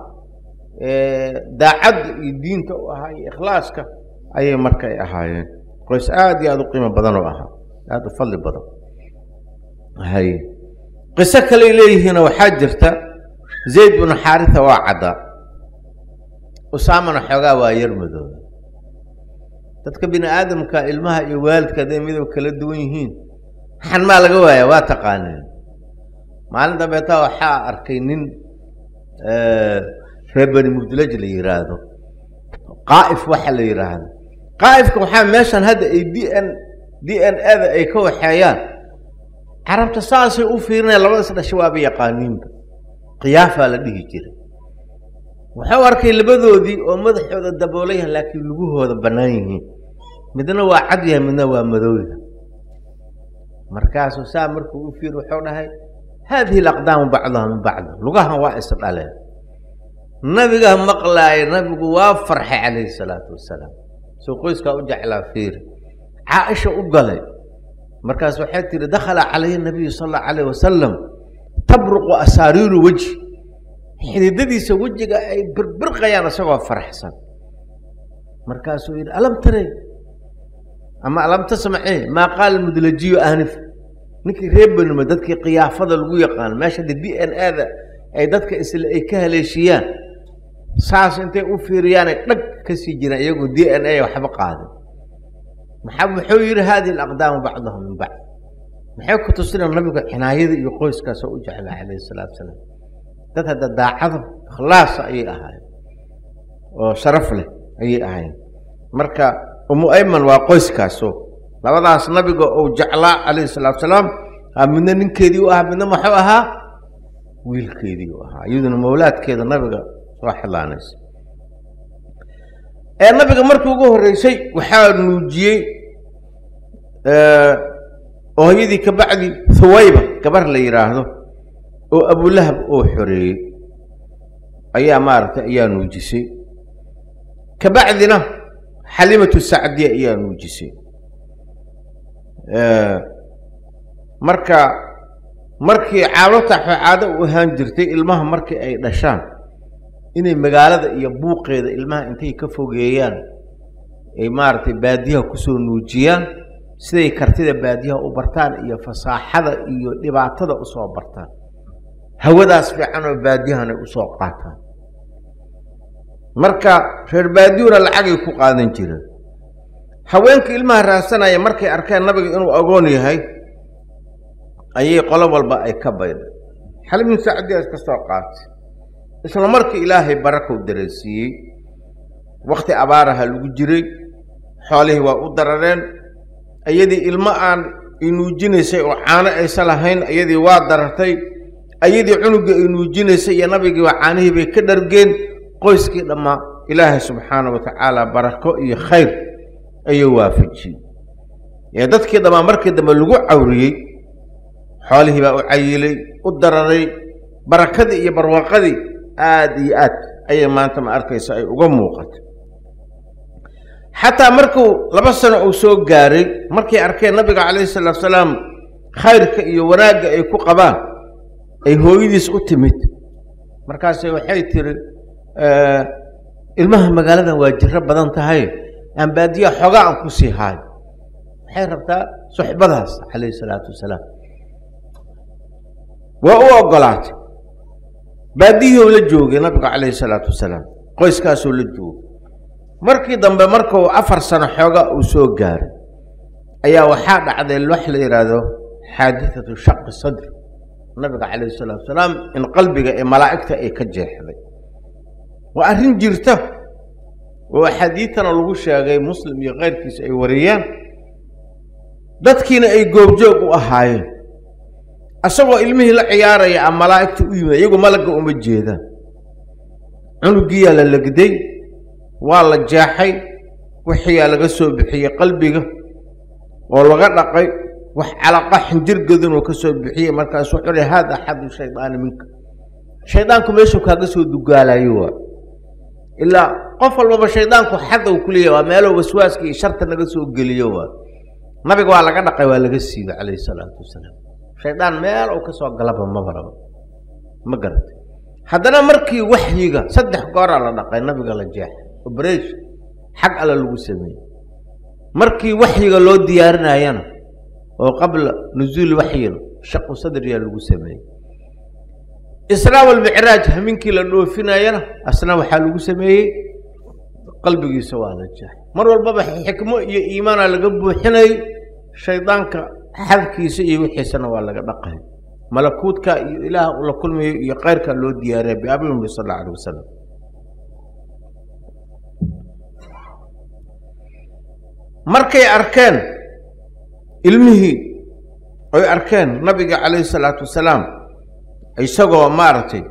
Speaker 1: daacadda iyo diinta u ahaa iyo ikhlaaska ayay marka ay ahaayeen. Qoys aad iyo aada u qiimo badan oo ahaa, aada u fadli badan. Haye qiso kaley leeyihiina waxaa jirta, Zayd binu Xaaritha waa caddaa, Usaamana xoogaa waa yar madooba. Dadka bini aadamka ilmaha iyo waalidka hadday midab kala duwan yihiin xan maa laga waaya, waa taqaaneen. Maalin dambeetaa waxaa arkay nin reer Bani Mudlaj la yidhaahdo, Qaa'if waxa la yidhaahdo. Qaa'ifka waxaa meeshan hadda ay DNA da ay ka waxeeyaan carabta, saasay u fiirinayaan labadaas dhashay waaba yaqaaniinba, khiyaafaa la dhihi jiray. Wuxuu arkay labadoodii oo madaxooda daboolan yahay laakiin lugahooda bannaan yihiin, midna waa cad yahay, midna waa madow yahay. Markaasuu saa markuu u fiir wuxuu dhahay haadihi alaqdaamu bacduha min bacd, lugahan waa is dhaleen. Nabiga maqlaaya, nabigu waa farxay calayhi salaatu wasalaam, suu qoyskaa u jeclaa fiiri. Caaisha u galay, markaas waxay tihi dakhala calayhi nabiyu sala allahu alayh wasalam tabruqu asaariiru wejhi, xididadiisa wejiga ay birbirqayaan isagoo faraxsan. Markaasuu yidhi alam taray ama alam tasmacee maa qaala mudlajiyu aanif, ninkii reer benuma dadkii khiyaafada lagu yaqaan meesha de DNA da ay dadka isle ay ka haleeshiyaan, saas intay u fiiriyaanay dhag ka sii jiraan iyagoo DNA waxba qaadin. Maxaa wuxuu yidhi haadihi alaqdaamu bacduha min bacd. Maxay ku tusinaa nabigu cinaayada iyo qoyskaasoo u jeclaa calayhi salaatu wasalaam. Dad hadda daacado ikhlaasa ayay ahaayeen oo sharaf leh ayay ahaayeen. Marka Umu Ayman waa qoyskaaso labadaas nabiga uu jeclaa calayhi salaatu wasalaam, midna ninkeedii u ahaa, midna muxuu ahaa wiilkeedii u ahaa, iyaduna mawlaadkeeda nabiga soo xilaanaysa. Ee nabiga markii ugu horreysay waxaa nuujiyey hooyadii ka bacdi Huwayba gabar la yidhaahdo oo Abulahab oo xoreeyey ayaa maaragtay ayaa nuujisay. Kabacdina Xalimatu Sacdiya ayaa nuujisay. Marka markii caadota caado u ahaan jirtay ilmaha markii ay dhashaan inay magaalada iyo buuqeeda ilmaha intay ka fogeeyaan ay maaragtay baadiyaha kusoo nuujiyaan, siday kartida baadiyaha u bartaan iyo fasaaxada iyo dhibaatada usoo bartaan, hawadaas fiican oo baadiyahana usoo qaataan. Marka reer baadiyuhuna lacagay ku qaadan jireen. Haweenka ilmaha raadsanaya markay arkeen nabiga inuu agoon yahay ayay qolo walba ay ka bayday. Xalimin Sacdiyaas ka soo qaatay. Isla markii Ilaahay barakow dareensiiyey, wakti abaaraha lagu jiray, xoolihii waa u darareen, iyadii ilmo aan inuujinaysay oo caano aysan lahayn, iyadii waa darartay, ayadii cunuggii ay nuujinaysay iyo nabigii waa caanihii bay ka dhargeen. Qoyskii dhammaa Ilaahay subxaana wa tacaala barako iyo khayr ayuu waafajiyey. Ee dadkii dhammaa markii dambe lagu cawriyey, xoolihii baa u cayilay, u dararay, barakadii iyo barwaaqadii aad iyo aad ayay maanta ma arkaysa ay uga muuqatay. Xataa markuu 2 sano uu soo gaaray, markay arkeen nabiga calayhi salaatu salaam khayrka iyo wanaagga ay ku qabaan, ay hooyadiis u timid. Markaase waxay tiri ilmaha magaaladan waa jiro badan tahay, aan baadiya xoogaa aan ku sii haayo. Waxay rabtaa suxbadaas calayhi salaatu wasalaam. Waa u ogolaatay. Baadiyihii la joogay nabiga calayhi salaatu wasalaam, qoyskaasuu la joogay. Markii dambe markuu 4 sano xoogaa uu soo gaaray ayaa waxaa dhacday wax la yidhaahdo xaadithatu shaqi sadri, nabiga calayhi salaatu wasalaam in qalbiga ee malaa'igta ay ka jeexday. Waa arrin jirta oo axaadiidtana lagu sheegay, Muslim iyo keyrkiisa ay wariyeen, dadkiina ay goobjoog u ahaayeen. Asagoo ilmihii la ciyaaraya a malaa'igta u yimid, iyagu malagga uma jeedaan. Cunugiyaa la legday, waa la jeexay, wixiyaa laga soo bixiyey qalbiga oo laga dhaqay, wax calaqa xinjir gadinuu ka soo bixiyey. Markaasu wuxuu hi haada xadu shaydaani minka, shaydaanku meeshuu kaaga soo dugaalayo waa ilaa qof walbaba shaydaanku xad uu ku leeyahy, waa meelo waswaaska iyo sharta naga soo geliyo. Waa nabiga waa laga dhaqay, waa laga siibay calayhi salaatu wasalaam. Shaydaan meel uu ka soo galaba maba rabo, ma garatay? Haddana markii waxyiga 3 gooraa la dhaqay nabiga, la jeexay, operation xag alle lagu sameeyey. Markii waxyiga loo diyaarinayana oo qabla nuzuuli waxyina shaqu sadriyaa lagu sameeyey. Israa walmicraaj haminkii la dhoofinayana asna waxaa lagu sameeyey qalbigiisa waa la jeexay. Mar walbaba xikmo iyo iimaana laga buuxinayay, shaydaanka xadkiisa iyo wixiisana waa laga dhaqay, malakuudka iyo ilaah uu la kulmayo iyo khayrka loo diyaariya biabi sal alla alay wasalam. Markay arkeen ilmihii oy arkeen nabiga calayhi salaatu wasalaam isagoo maaragtay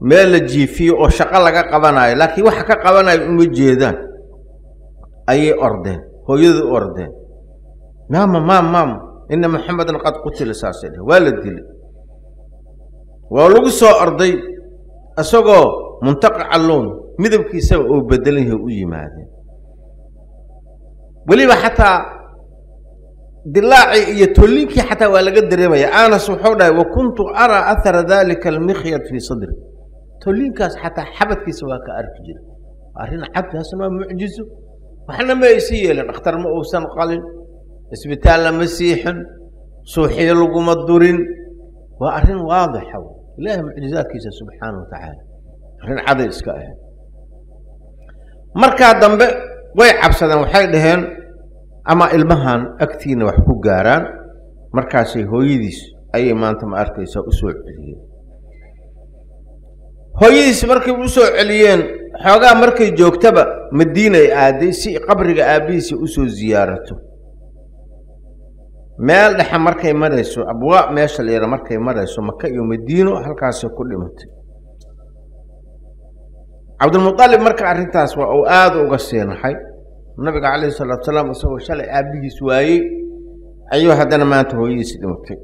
Speaker 1: meel la jiifiyo oo shaqo laga qabanayo, laakiin waxa ka qabanayo uma jeedaan, ayay ordeen, hooyadu u ordeen, maama maam maam, ina maxamedan qad qutila, saasay dheh, waa la dilay. Waa lagu soo orday isagoo muntaqica lown, midabkiisaba uu bedelan yahay, u yimaadeen. Weliba xataa dilaacii iyo tollinkii xataa waa laga dareemaya. Anas wuxuu dhahay wa kuntu araa ahara dalika almikhyad fii sadri, tollinkaas xataa xabadkiisa waa ka arki jiray. Arrin cad, taasna waa mucjizo. Waxna ma aysi yeelin, dhakhtar ma uusan qalin, isbitaalna ma siixin, suuxiyo laguma durin, waa arrin waadixa, ilaahay mucjizaadkiisa subxaana wa tacaala, arrin caday iska ahayd. Markaa dambe way cabsadeen, waxay dhaheen ama ilmahan agtiina wax ku gaaraan. Markaasay hooyadiis ayay maanta ma arkaysaa u soo celiyeen. Hooyadiis markay u soo celiyeen, xoogaa markay joogtaba Madiinay aaday si qabriga aabbihiisa usoo ziyaarato. Meel dhexe markay marayso, Abwaa meesha la yidhaha markay marayso Maka iyo Madiino, halkaasay ku dhimatay. Cabdulmualib marka arrintaas waa uu aada uga siinaxay. Nabiga calayhi salaatu salaam isagoo shalay aabbihiis waayey ayuu haddana maanta hooyadiis dhimatay.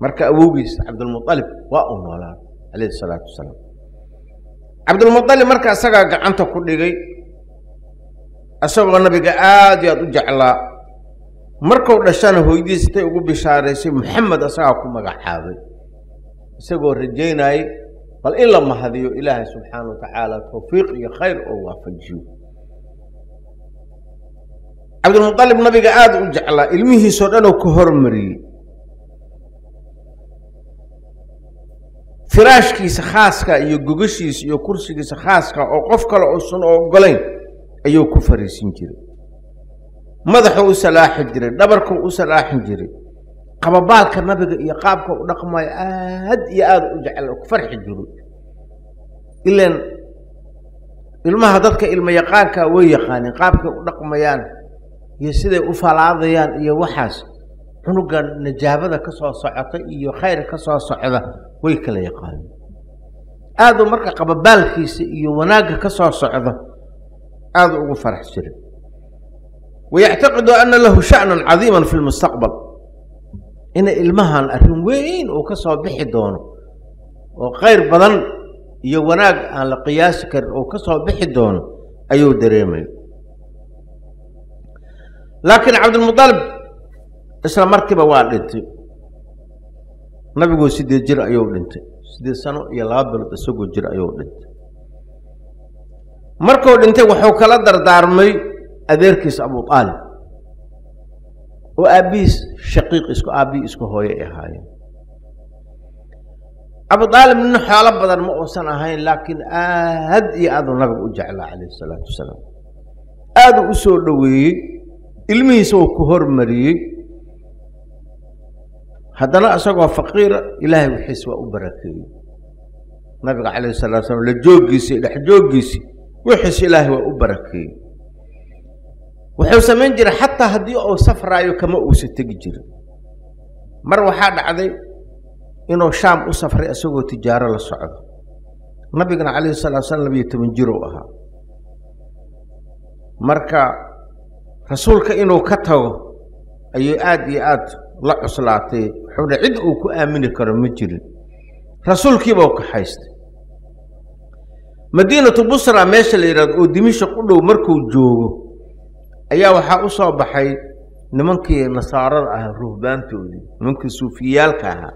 Speaker 1: Marka awowgiis Cabdulmualib waa uu noolaa calayhi salaatu wasalaam. Cabdulmualib marka isagaa gacanta ku dhigay, isagoo nabiga aada iyo aada u jeclaa. Markuu dhashana hooyadiis intay ugu bishaaraysay Maxamed isagaa ku magacaabay, isagoo rajaynayey bal in la mahadiyo Ilaahay subxaana wa tacaala tawfiiq iyo khayr oo waafajiyo. Cabdulmualib nabiga aada u jeclaa, ilmihiisoo dhan oo ka hormariyey. Firaashkiisa khaaska iyo gogashiisa iyo kursigiisa khaaska oo qof kale uusan ogolayn ayuu ku fariisin jiray. Madaxuu u salaaxi jiray, dhabarkuu u salaaxin jiray. Qababaalka nabiga iyo qaabka u dhaqmayo aad iyo aada u jecel, ku farxi jiro. Ilaan ilmaha dadka ilma yaqaanka way yaqaaneen qaabkay u dhaqmayaan iyo siday u falaadayaan iyo waxaas, cunugan najaabada ka soo socota iyo khayr ka soo socda way kala yaqaaneen. Aaduu marka qababaalkiisa iyo wanaagga ka soo socda aada ugu farax jiray. Wayactaqidu ana lahu sha'nan cadiiman fi lmustaqbal, ina ilmahan arrin weyn uu ka soo bixi doono oo khayr badan iyo wanaag aan la qiyaasi karin uu ka soo bixi doono ayuu dareemaya. Laakiin Cabdulmualib isla markiiba waa dhintay. Nabiguu 8 jir ayuu dhintay, 8 sano iyo 2 bilood isagoo jir ayuu dhintay. Markuu dhintay wuxuu kala dardaarmay adeerkiis Abu Aalib oo aabbihiis shaqiiq isku aabbihii isku hooye ay ahaayeen. Abu Aalib nin xoolo badan ma uusan ahayn, laakiin aad iyo aaduu nabiga u jeclaa calayhi salaatu wasalaam, aaduu u soo dhoweeyey, ilmihiisa uu ku hormariyey. Haddana isagoo faqiira ilaahay wixiis waa u barakeeyey nabiga calayhi salatu slam, la jooggiisi dhex jooggiisi wixiis ilaahay waa u barakeeyey. Wuxuu samayn jiray xataa haddii uu safraayo kama uusa tegi jirin. Mar waxaa dhacday Inuu Shaam u safray isagoo tijaaro la socdo. Nabigana calayhi salatu wasalaam 12 jir uu ahaa. Marka rasuulka inuu ka tago ayuu aad iyo aad la cuslaatay, wuxuuna cid uu ku aamini karo ma jirin. Rasuulkiiba u kaxaystay Madiinatu Busra, meesha la yidhahdo oo Dimishaq u dhow. Markuu joogo ayaa waxaa u soo baxay nimankii nasaarada ahaa, ruhbaantoodii, nimankii suufiyaalka ahaa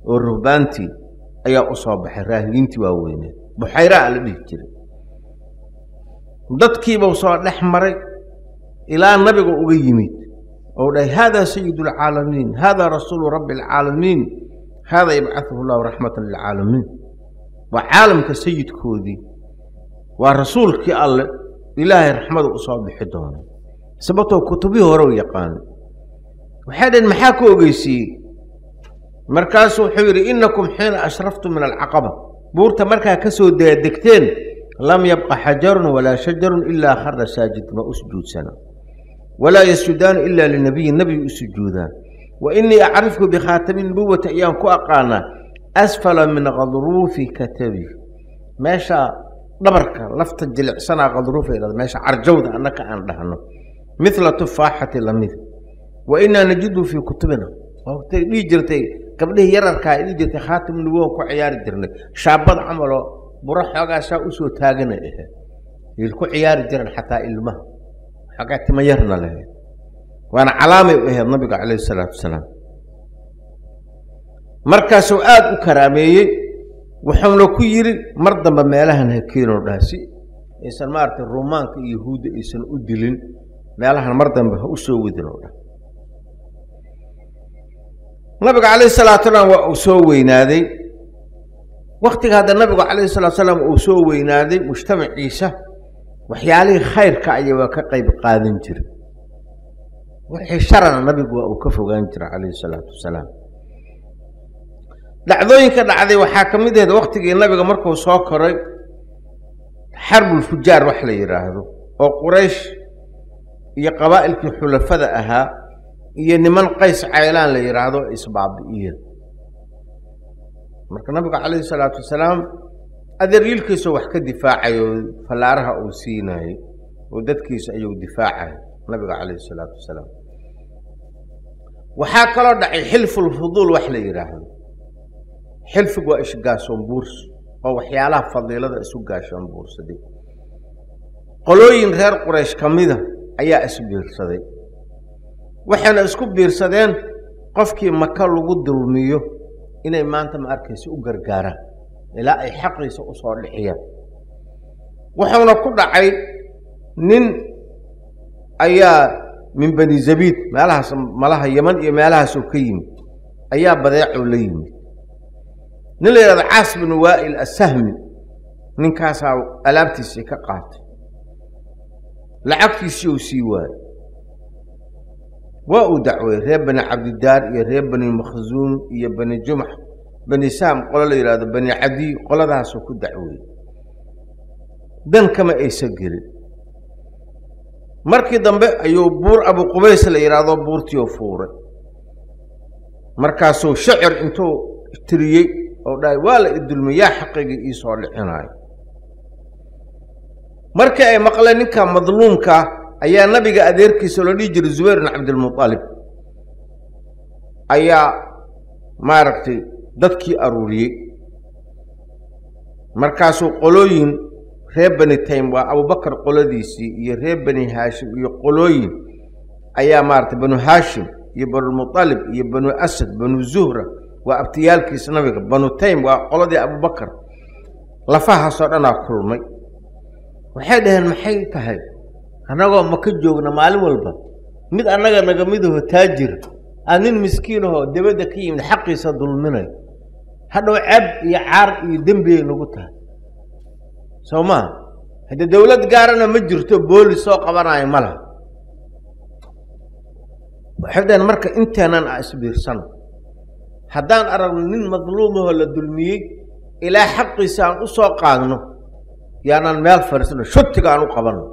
Speaker 1: oo ruhbaantii ayaa u soo baxay, raahibiintii waaweyneed, buxayraa la dhihi jiray. Dadkiibau soo dhex maray ilaa nabiga uga yimid oo dhahay: "Hada sayid alcaalamiin, hada rasuulu rabbi alcaalamiin, hada yabcaثuhu llahu raxmatan lilcaalamiin." Waa caalamka sayidkoodii, waa rasuulkii Alle, Ilaahay raxmada u soo bixi doona, sababtoo kutubihii hore u yaqaano. Waxay dhaheen: "Maxaa ku ogeysiiyey?" Markaasuu wuxuu yidhi: "Inakum xiina ashraftum min alcaqaba, buurta markaa ka soo daadegteen, lam yabqa xajarun walaa shajarun ilaa khara saajidun, waa u sujuudsana, walaa yasjudaanu ila linabiyin, nebigu u sujuudaan. Wa inii acrifku bikhaatami nubuwati, ayaan ku aqaanaa asfala min qadruufi katabi, meesha dhabarka lafta jilicsanaa qadruufa yidhahda, meesha carjawda annaka aan dhahno, mithla tufaaxati lamid. Wa inaa najidu fii kutubina." Waqtay dhihi jirtay gabdhihii yararkaa ay dhihi jirtay khaatim nubuwa ku ciyaari jirnay, shaabad camaloo buro xoogaa saa usoo taaganay ahayd, yay ku ciyaari jireen xataa ilmaha, xoogaa tima yarna lahayd, waana calaamay u ahayd nabiga calayhi salaatu wasalaam. Markaasuu aada u karaameeyey, wuxuuna ku yidhi: "Mar dambe meelahan ha keenoo," dhaha, si aysan maaragtay ruumaanka iyo yahuudda aysan u dilin, meelahan mar dambe ha u soo wadin oo dhah. Nabiga calayhi salaatu salaam waa uu soo weynaaday. Waktiga hadda nabigu calayhi salaatu salaam uu soo weynaaday, mujtamaciisa waxyaalihii khayrka aya waa ka qayb qaadan jiray, wixii sharana nabigu waa uu ka fogaan jiray calayhi salaatu wasalaam. Dhacdooyinka dhacday waxaa ka mid ahayd waktigii nabiga markuu soo koray xarbulfujaar wax la yidhaahdo, oo Quraysh iyo qabaa'ilkii xulafada ahaa iyo niman Qays Caylaan la yidhaahdo isbaabi'iyeen. Marka nabigu calayhi salaatu wasalaam adeeryiilkiisa wax ka difaacayo, fallaaraha uu siinaayey oo dadkiisa ayuu difaacay nabiga calayhi salaatu wasalaam. Waxaa kaloo dhacay xilfulfuduul wax la yidhaahdo. Xilfigu waa ishgaashoon buurs, oo waxyaalaha fadiilada isu gaashoon buursaday. Qolooyin reer Quraysh ka mida ayaa isbiirsaday, waxayna isku biirsadeen qofkii Maka lagu dulmiyo inay maanta ma arkaysa u gargaaraan ilaa ay xaqiisa usoo dhixiyaan. Wuxuuna ku dhacay nin ayaa min Bani Zabiid, meelahaas malaha Yeman iyo meelahaasoo ka yimid, ayaa badeecoo la yimid. Nin la yidhahdo Caas binu Waa'il Assahmi, ninkaasaa alaabtiisii ka qaatay, lacagtiisii uu sii waayey. Waa uu dacweeyey reer Bani Cabdidaar iyo reer Bani Makhzuum iyo Bani Jumax, Bani Saam qolo la yidhahdo, Bani Cadiy, qoladaasuu ku dacweeyey. Dan kama aysan gelin. Markii dambe ayuu buur Abu Qubays la yidhaahdo buurtiioo fuuray, markaasuu shacir intuu tiriyey oo dhahay: "Waa la idulmay, yaa xaqaygii ii soo dhicinaayo?" Markii ay maqleen ninka madluumkaa ayaa nabiga adeerkiisa loo dhihi jiray Zubayr bin Cabdilmualib ayaa maaragtay dadkii aruuriyey. Markaasuu qolooyin reer Bani Taym, waa Abubakar qoladiisii, iyo reer Bani Haashim iyo qolooyin ayaa maaragtay Banu Haashim iyo Banulmualib iyo Banu Asad, Banu Zuhra waa abtiyaalkiisa nabiga, Banu Taym waa qoladii Abubakar, lafahaasoo dhanaa kulmay. Waxay dhaheen: "Maxay tahay annagoo maka joogna maalin walba mid annaga naga midaho taajir aa nin miskiinahoo debadda ka yimid xaqiisa dulminayo? Hadhow ceb iyo caar iyo dembiyay nagu tahay, soo maha? Haddee dawlad gaarana ma jirto, boolis soo qabanayo ma laha." Waxay dhaheen: "Marka inteenan a isbiirsano, haddaan aragno nin madluumahoo la dulmiyey, ilaa xaqiisa aan u soo qaadno yaanaan meel fadhiisano, shutiga aan u qabanno."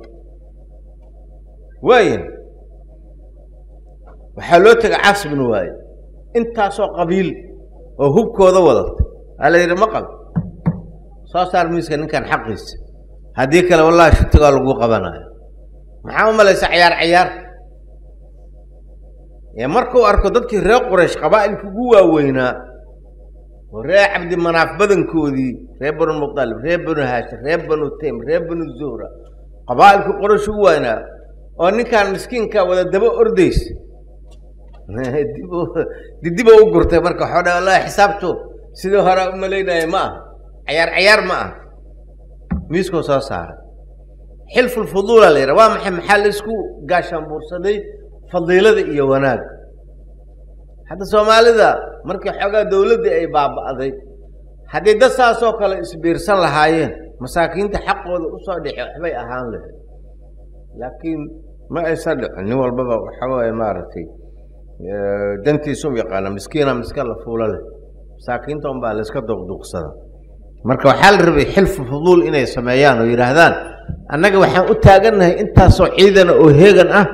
Speaker 1: Waaya, waxaa loo tegay Caas binu Waaye, intaasoo qabiil oo hubkooda wadata. Aa la yidhi maqal, soo saar miiska ninkan xaqiisa, haddii kale wallahi shutigaa lagu qabanayo. Maxaa u malaysa cayaar cayaar? Markuu arko dadkii reer Quraysh qabaa'ilka ugu waaweynaa oo reer Cabdimanaaf badankoodii, reer Banu Mutalib, reer Banu Haashim, reer Banu Taym, reer Banu Zuhra, qabaa'ilkii Quraysh ugu waaynaa oo ninkan miskiinka wada daba ordaysa, didiba u gurtay. Marka waxaa dha wallahi xisaabtu sidii hore u malaynaya ma aha, cayaar cayaar ma aha. Miiskuu soo saaray. Xilfulfuduula la yidhaha waa maxay? Maxaa la isku gaashaanbuursaday? Fadiilada iyo wanaagga. Hadda Soomaalida markii xoogaa dawladdii ay baaba'day, haddii dad saasoo kale isbiirsan lahaayeen, masaakiinta xaqooda usoo dhici waxbay ahaan lahayd, laakiin ma aysan dhicin. Nin walbaba waxa waaye maaragtay dantiisa u yaqaana, miskiina miska la fuulo leh, masaakiinta unbaa la iska duqduuqsada. Marka waxaa la rabay xilfu fuduul inay sameeyaan oo yidhaahdaan annaga waxaan u taagannahay intaasoo ciidana oo heegan ah,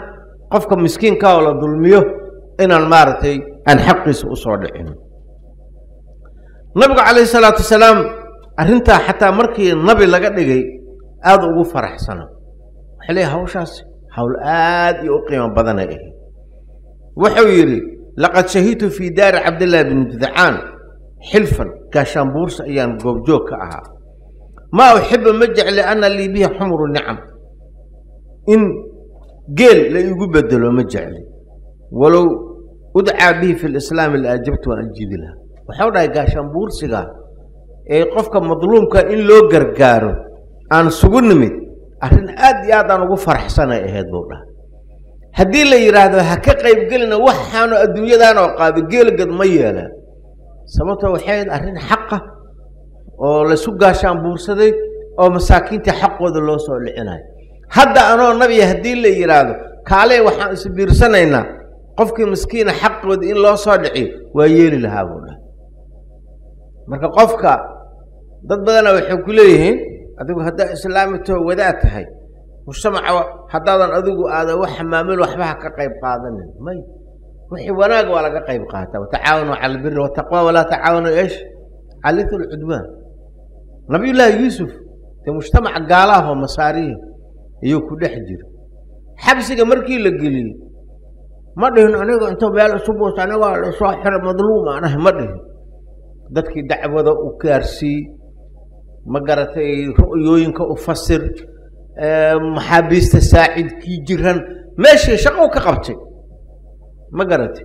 Speaker 1: qofka miskiinka oo la dulmiyo inaan maaragtay aan xaqiisa usoo dhicin. Nabigu calayhi salaatu wasalaam arrintaa xataa markii nabi laga dhigay aada ugu faraxsana. Waxay leeyahay hawshaas hawl aad iyo u qiimo badanay ahayd. Wuxuu yidhi laqad shahidtu fii daari Cabdillahi bni Judcaan xilfan, gaashaanbuursa ayaan goobjoog ka ahaa. Maa uxibu, ma jecli, ana lii bihi xumru nicam, in geel la igu bedelo ma jecli, walow udcaa bihi fi lislaami la ajabtu, waan ajiibi lahaa. Waxau dhahay gaashaanbuursiga ee qofka madluumka in loo gargaaro aan sugu nimid arrin aad iyo aad aan ugu faraxsanay ahayd buu dhahay. Haddii la yidhaahdo ha ka qaybgelina waxaanu adduunyadan oo qaado geelgad ma yeelaan, sababtoo waxay ahayd arrin xaqa oo laysu gaashaan buursaday oo masaakiintii xaqooda loo soo dhicinayo. Hadda anoo nabiya haddii la yidhaahdo kaalee waxaan isbiirsanaynaa qofkii miskiina xaqooda in loo soo dhiciyo, waa yeeli lahaa buu dhahay. Marka qofka dad badana waxay ku leeyihiin adigu haddaa islaamito wadaad tahay mujtamaca haddaadan adigu aada wax maamul waxba ha ka qayb qaadanin. May, wixii wanaag waa laga qayb qaataa. Watacaawanu cala albiri wataqwa walaa tacaawanu esh cala ithmi alcudwaan. Nabiyullaahi Yuusuf dee mujtamaca gaalaah oo masaariya ayuu ku dhex jira. Xabsiga markii la geliyey ma dhihin aniga inta meel isu buusta anigaa lasoo xiray madluum aan ahay, ma dhihin. Dadkii dacwada u gaarsiiy, ma garatay, ru'yooyinka u fasir, maxaabiista saacidkii jiran meeshii shaqo ka qabtay, ma garatay.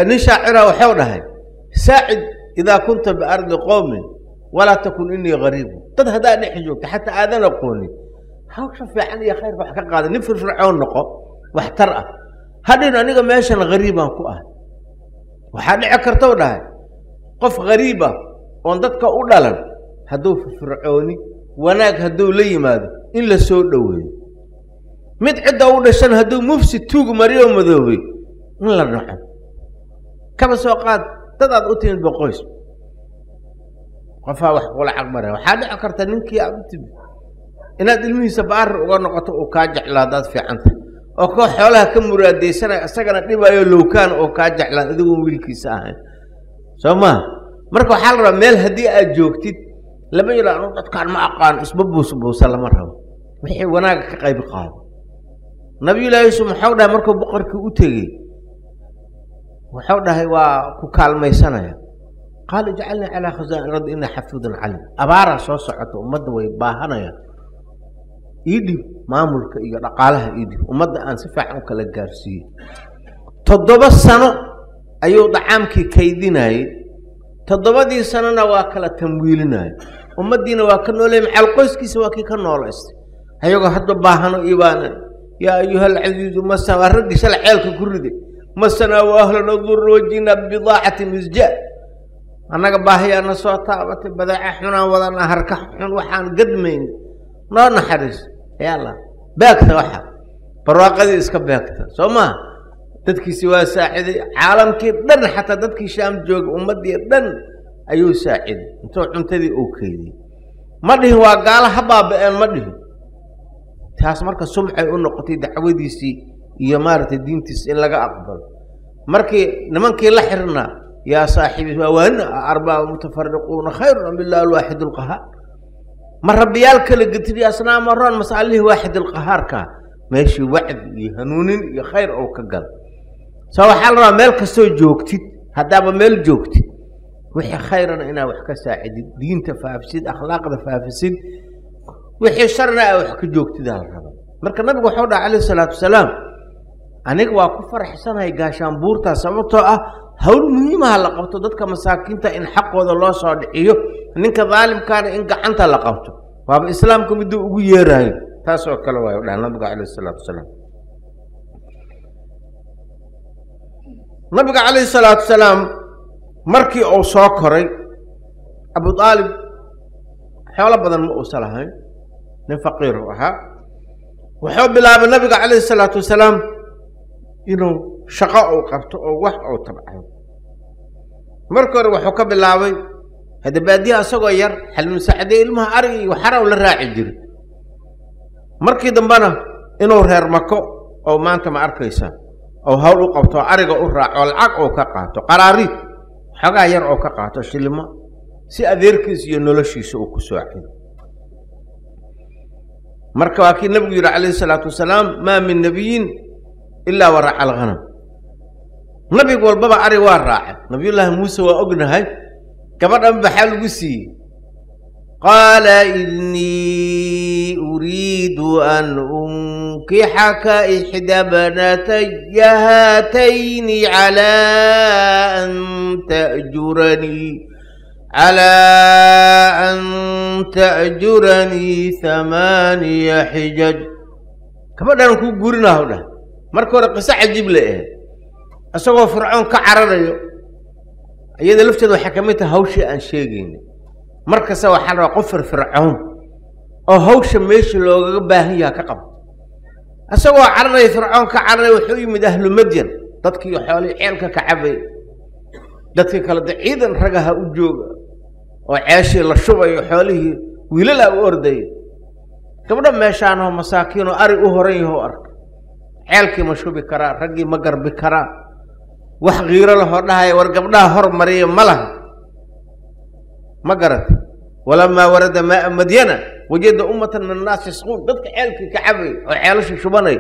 Speaker 1: Nin shaacira waxau dhahay saacid idaa kunta biardi qowmin walaa takun inii gariibu. Dad haddaad dhex joogto xataa aadan aqoonin, hawsha fiican iyo khayrka wax ka qaada, nin firfircoon noqo waxtar ah, hadhin aniga meeshan gariibaan ku ahay. Waxaa dhici kartau dhahay qof gariiba oon dadka u dhalan hadduu firfircooni wanaag hadduu la yimaado in la soo dhoweeyo, mid cidda u dhashan hadduu mufsid tuug mariyo madoobay in la naco. Kaba soo qaad dad aad u timid boqoys, qofaa wax kula cagmaraya, waxaa dhici karta ninkii aad u timid inaad ilmihiisa baari uga noqoto uu kaa jeclaa haddaad fiican tahay, oo koo xoolaha ka muraadaysanaya isagana dhibayo lowkaan oo kaa jeclaan adigoon wiilkiisa ahayn, soo maha? Marka waxaa la rabaa meel haddii aad joogtid lama yidha anu dadkaan ma aqaan, isma buusbuusa lama rabo, wixii wanaaga ka qayb qaado. Nabiyullaahi Yuusuf muxuu dhahay markuu boqorkii u tegey? Wuxuu dhahay waa ku kaalmaysanaya. Qaala ijcalnii calaa khazaa'in ardi innii xafiidun caliim. Abaaraa soo socota, ummadda way baahanayaan, ii dhib maamulka iyo dhaqaalaha, ii dhib ummadda aan si fiican u kala gaarsiiyey. 7 sano ayuu dacaamkii kaydinayey, 7dii sanona waa kala tamwiilinayay, ummaddiina waa ka noolay, macal qoyskiisa waa kii ka noolaystay ayagoo hadda baahano ibaana. Yaa ayuha alcasiizu masa, waa raggii shalay ceelka ku riday, masanaa wa ahlana durra wajinaa bibidaacati misja, annaga baahiyaana soo taabatay, badeeca xunaan wadanaa, harka xun waxaan gadmayn, noo naxariis yalla beegta, waxa barwaaqadii iska beegta, soo maha? Dadkiisi waa saaciday caalamkii dhan, xataa dadkii Shaam joogay ummaddii dhan ayuu saaciday intuu cuntadii uu keydiyey. Ma dhihin waa gaalo ha baaba-een, ma dhihin taas. Marka sumcay u noqotay dacwadiisii iyo maaragtay diintiisi in laga aqbalo. Markii nimankii la xirnaa Yaa saaxibi waawaanina, arbaaba mutafariquuna khayrun am illah alwaaxid alqahaar? Ma rabbiyaal kala getid iyo asnaama roon mase allihii waaxid alqahaarka? Meeshii wacdi iyo hanuunin iyo khayr oo ka gala. Soo waxaa la rabaa meel kastoo joogtid, haddaaba meel joogtid, wixii khayrana inaad wax ka saacidid, diinta faafisid, akhlaaqda faafisid, wixii sharna aa wax ka joogtidaa la rabaa. Marka nabigu waxau dhaha calayh isalaatu wasalaam, aniga waa ku faraxsanahay gaashaanbuurtaa, sababtoo ah hawl muhiimaha la qabto, dadka masaakiinta in xaqooda loo soo dhiciyo, ninka daalimkaana in gacanta la qabto, waaba islaamka miduu ugu yeeraayo taas oo kale waayo dhaha nabiga calayh isalaatu wasalaam. Nabiga calayhi salaatu wasalaam markii uu soo koray, Abu Aalib xoolo badan ma uusan lahayn, nin faqiir u ahaa. Wuxuu bilaabay nabiga calayhi salaatu wasalaam inuu shaqo uu qabto oo wax uu tabcayo. Marka hore wuxuu ka bilaabay hadda baadiyaha isagoo yar, xalmusaacadee ilmaha arig iyo xaraw la raaci jiray. Markii dambena inuu reer Mako oo maanta ma arkaysa oo hawl u qabto, ariga u raaco, lacag oo ka qaato, qaraariid xoogaa yar oo ka qaato, shilimo, si adeerkiisa iyo noloshiisa uu ku soo cido. Marka waa kii nabigu yidhi calayhi isalaatu wasalaam, maa min nabiyin ilaa waraca alghanam. Nabig walbaba ari waa raacay. Nabiyullaahi Muuse waa ognahay, gabadhan baxaa lagu siiyey. Qaala inii uriidu an unkixaka ixda banataya haatayni calaa an ta'juranii calaa an ta'juranii 8 xijaj. Gabadhaan kuu guurinaha dhah. Marka hore qiso cajiib la ahayd, isagoo Fircoon ka cararayo, iyada lafteeda waxay ka mid tahay hawshii aan sheegaynay. Mar kasta waxaa la rabaa qof firfircoon oo hawsha meesha loogaga baahan yaha ka qabto. Isagoo cararaya, Fircoon ka cararaya, wuxuu yimid ahlu Madyan, dadkii xoolihii ceelka ka cabay, dadkii kale de ciidan ragaha u jooga oo ceeshii la shubayo, xoolihii wiilalaa u ordaya. Gabdho meeshaanoo masaakiinoo ari u horan yahoo arka, ceelkii ma shubi karaa, raggii ma garbi karaa, wax kiiro lahoo dhahaya war gabdhaha hormariya ma laha, ma garatay? Walamaa warada maaa Madyana wajada ummatan min annaas yasquun, dadka ceelkii ka cabay oo ceelasha shubanay.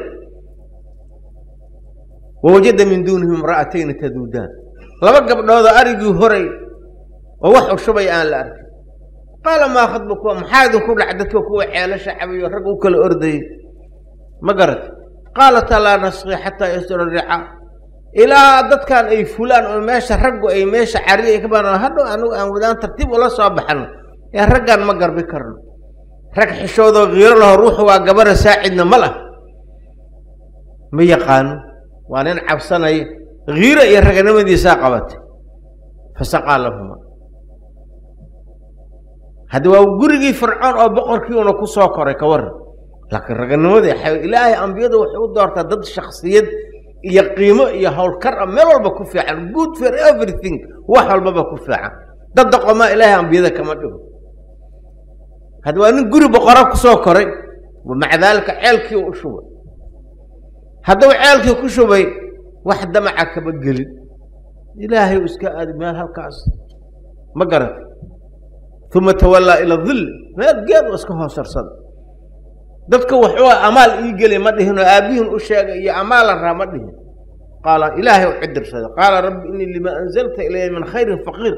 Speaker 1: Wawajada min duunihim imra'atayni taduudaan, laba gabdhoodoo arigii horay oo wax u shubay aan la arkin. Qaala maa khadbukum, maxaa idinku dhac dadka kuwa ceelasha cabayo rag u kala ordayay, ma garatay? Qaalataa laa nasqi xataa yasdura ricaa, ilaa dadkan ay fulaan oo meesha raggu ay meesha cariya ay ka baanaan, hadhow anigu aan wadaan tartiib ula soo baxno, ee raggaan ma garbi karno. Rag xishoodoo kiiro laho, ruuxu waa gabara saacidna ma lah, ma yaqaano, waa nin cabsanaya, kiiro iyo raganimadiisaa qabatay. Fasaqaa lahuma. Hadda waa gurigii Fircoon oo boqorkii una ku soo koray, ka warran, laakiin raganimadii Ilaahay ambiyadu wuxuu u doortaa dad shaksiyad iyo qiimo iyo howlkar ah, meel walba ku fiican, good for everything, wax walbaba ku fiican. Dad doqomaa Ilaahay ambiyada kama dhigo. Hadda waa nin guri boqora ku soo koray, maca daalika ceelkii u shubay. Hadduu ceelkii ku shubay, wax damaca kama gelin, Ilaahay u iska aadi meel halkaas, ma garatay? Uma tawallaa ila dil, meel geed u iska hoosarsada. Dadka wuxuu amaal ii geli ma dhihin oo aabbihin u sheegay iyo amaalan raa ma dhihin. Qaala Ilaahay u cidirsaday, qaala rabbi innii lima anzalta ilaya min khayrin faqiir,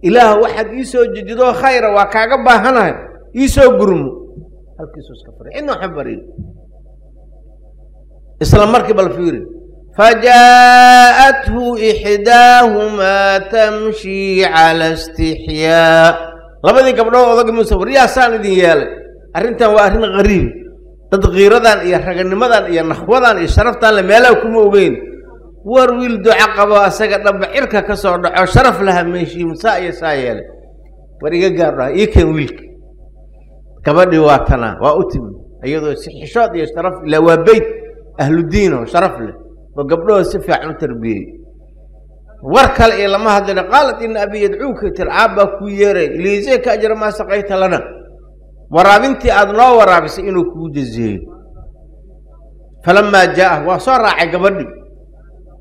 Speaker 1: Ilaah waxaad ii soo jejidoo khayra waa kaaga baahanahay, ii soo gurmo. Halkiisuu iska fariy, cidna waxa bariyo. Isla markii bal fiiri, fajaa'athu ixdaahumaa tamshii cala istixyaa. Labadii gabdhood odag Muuse, waryaasaan idin yeelay, arrintan waa arrin qariib, dad kiiradan iyo raganimadan iyo nakhwadan iyo sharaftan le meelaha kuma ogeyn. War wiil duco qabo asaga dhanba cirka ka soo dhaco, sharaf laha meeshii saa iyo saa yeelay, war iga gaar dhaha, ii keen wiilka. Gabadhii waa tanaa, waa u timi iyadoo si xishood iyo sharaf, ilaa waa beyt ahludiin oo sharaf leh oo gabdhahooda si fiican u tarbiyey. War kale iyo lama hadlina. Qaalat ina abi yadcuuka, tir aabbaa kuu yeeray, liyajziyaka ajra maa saqayta lana, waraabintii aada noo waraabisay inuu kuu jazeeyo. Falamaa jaaa, waa soo raacay gabadhii.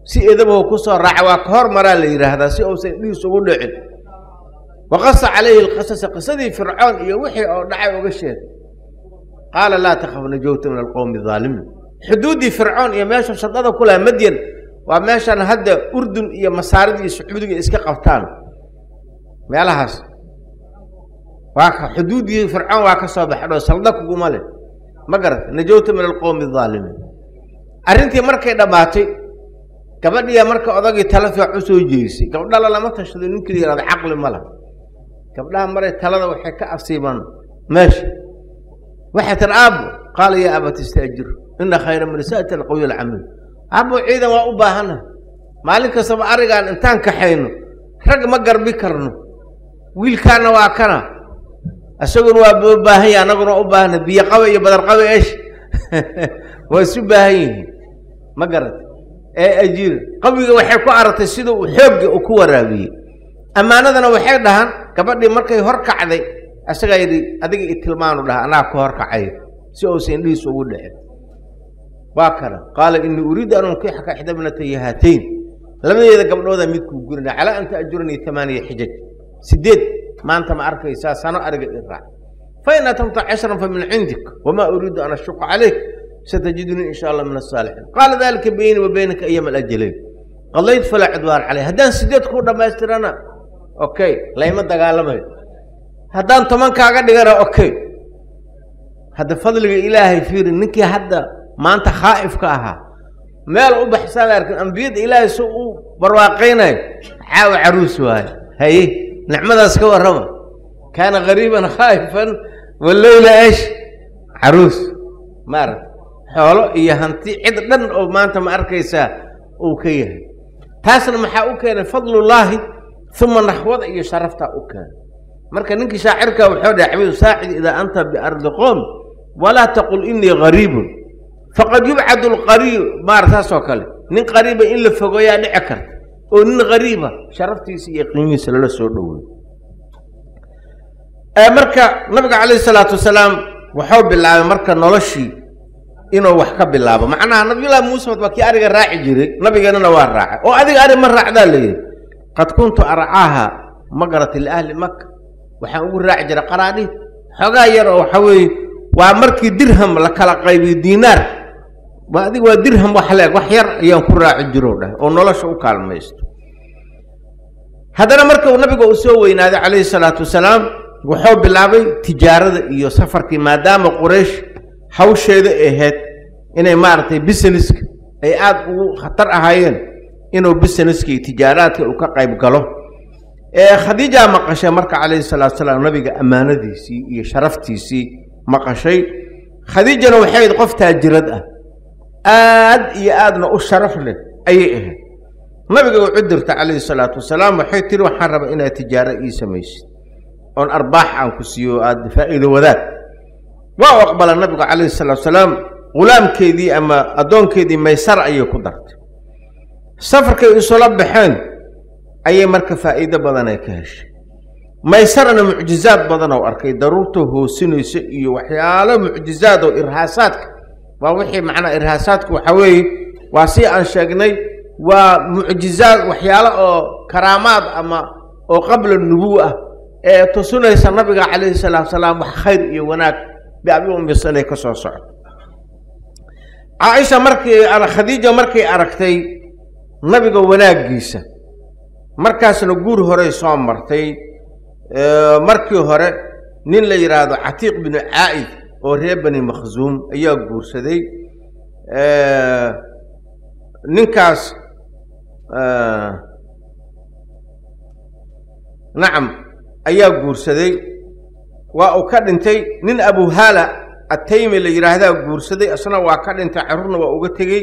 Speaker 1: Si edabahu ku soo raaca, waa ka hormaraa la yidhaahdaa si uusan indhihiis ugu dhicin. Waqasa calayhi alqasasa, qisadii Fircoon iyo wixii oo dhacay uga sheegay. Qaala laa takhaf, najawta min alqowmi aalimiin. Xuduuddii Fircoon iyo meesha shadada ku lahaa Madyan waa meeshan hadda Urdun iyo Masaarida iyo Sacuudiga iska qabtaan, meelahaas waa ka xuduuddii Fircoon waa ka soo baxdho, salda kuguma leh, ma garata? Najawta min alqowmi aalimiin. Arrintii markay dhammaatay, gabadhiya marka odagii tala fiic u soo jeedisay. Gabdhala lama tashado, ninkii la yihahdo caqli ma laha. Gabdhaha maray talada waxay ka asiibaan meesha. Waxay tir aabbo, qaala yaa abati istaajir, ina khayra man sa'ta alqawiy alcamiin. Aabbo, ciidan waa u baahana, maalin kastaba arigaan intaan kaxayno rag ma garbi karno, wiilkaana waa kana, isaguna waa u baahan yahay, annaguna u baahana, biyo qabe iyo badar qabe eesh waa isu baahan yihiin, ma garata? Ee ajiir qawiga waxay ku aragtay sida uu xoogga uu ku waraabiyey ammaanadana. Waxay dhahaan gabadhii markay hor kacday, isagaa yidhi adiga i tilmaanu dhaha, anaa ku hor kacay, si uusan indhihiis ugu dhicin. Waa kana qaala inii uriidu an unkixaka ixda bnataya haatayn, labadeeda gabdhooda midkuu gurina, calaa an ta'juranii 8 xijaj, 8 maanta ma arkaysaa sano ariga i raac, fain atamta 10 fa min cindik, wamaa uriidu an ashuqa calayk, satajidunii in sha allah min asaalixiin. Qaala dalika bayni wa baynaka ayama alajalayn qadayt falaa cudwaan caleyh. Haddaan 8 kuu dhammaystirana okay, layma dagaalamayo, haddaan 10 kaaga dhigana okay. Hadda fadliga Ilaahay fiiri, ninkii hadda maanta khaa'ifka ahaa meel u baxsaan arkin, ambiyada Ilaahay si u barwaaqaynayo, caawa caruus waayo. Haye, nicmadaas ka warrama. Kaana gariiban khaa'ifan waleyla esh caruus, maaragta xoolo iyo hanti cid dhan oo maanta ma arkaysaa uu ka yahay. Taasna maxaa u keenay? Fadlullaahi uma naxwada iyo sharaftaa u keenay. Marka ninkii shaacirka wuxuu dhahay, xabiib saacid, idaa anta biardi qoom walaa taqul inii gariibun faqad yubcadu alqariib. Maar saas oo kale nin qariiba in la fogeeyaa dhici karta, oo nin qariiba sharaftiisa iyo qiimihiisa lala soo dhoweeyo. Marka nabiga calayhi salaatu wasalaam wuxuu bilaabay marka noloshii inuu wax ka bilaabo. Macnaha nabiyullaahi Muuse waa kii ariga raaci jiray, nabigeenana waa raacay. Oo adiga ari ma raacdaa la yidhi. Qad kuntu arcaaha, ma garatay, liahli Maka, waxaan ugu raaci jiray qaraadhi xoogaa yar oo waxa weeye waa markii dirham la kala qaybiyo diinaar, waa adiga waa dirham wax leeg, wax yar ayaan ku raaci jiroo dhah oo nolosha u kaalmaysto. Haddana marka uu nabiga uu soo weynaaday calayhi salaatu wasalaam, wuxuu bilaabay tijaarada iyo safarkii, maadaama Quraysh hawsheeda ahayd inay maaragtay businesska ay aada ugu khatar ahaayeen, inuu businesska iyo tijaaraadka uu ka qayb galo. Khadiija maqashay marka calayhi salaatu wasalaam nabiga ammaanadiisii iyo sharaftiisii maqashay. Khadiijana waxay ahayd qof taajirad ah, aad iyo aadna u sharaf leh ayay ahayd. Nabiga u dirta calayhi salaatu wasalaam, waxay tiri waxaan rabaa inaad tijaaro ii samaysid oon arbaax aan ku siiyo, aada faa'iido wadaag. Waa u aqbala nabigu calayhi salaatu wasalaam. Ghulaamkeedii ama addoonkeedii Maysar ayay ku dartay. Safarkay isula baxeen ayay marka faa'iido badan ay ka heshay. Maysarna mucjizaad badan oo arkay, daruurta hoosinaysa iyo waxyaalo mucjizaad oo irhaasaadka waa wixii macnaa irhaasaadku waxaa weeye waa si aan sheegnay, waa mucjizaad, waxyaalo oo karaamaad ama oo qabla nubuwa ah ee tusinaysa nabiga calayhi salaatu salaam wax khayr iyo wanaag biabi umbis inay ka soo socoto. Caaisha markii Khadiija markay aragtay nabiga wanaaggiisa, markaasna guur horey soo martay. Markii hore nin la yidhaahdo Catiiq binu Caa'id oo reer Bani Makhzuum ayaa guursaday ninkaas. Nacam, ayaa guursaday, waa uu ka dhintay. Nin Abuhala Ataymi la yidhaahdaa guursaday, isna waa ka dhintay, carruurna waa uga tegey.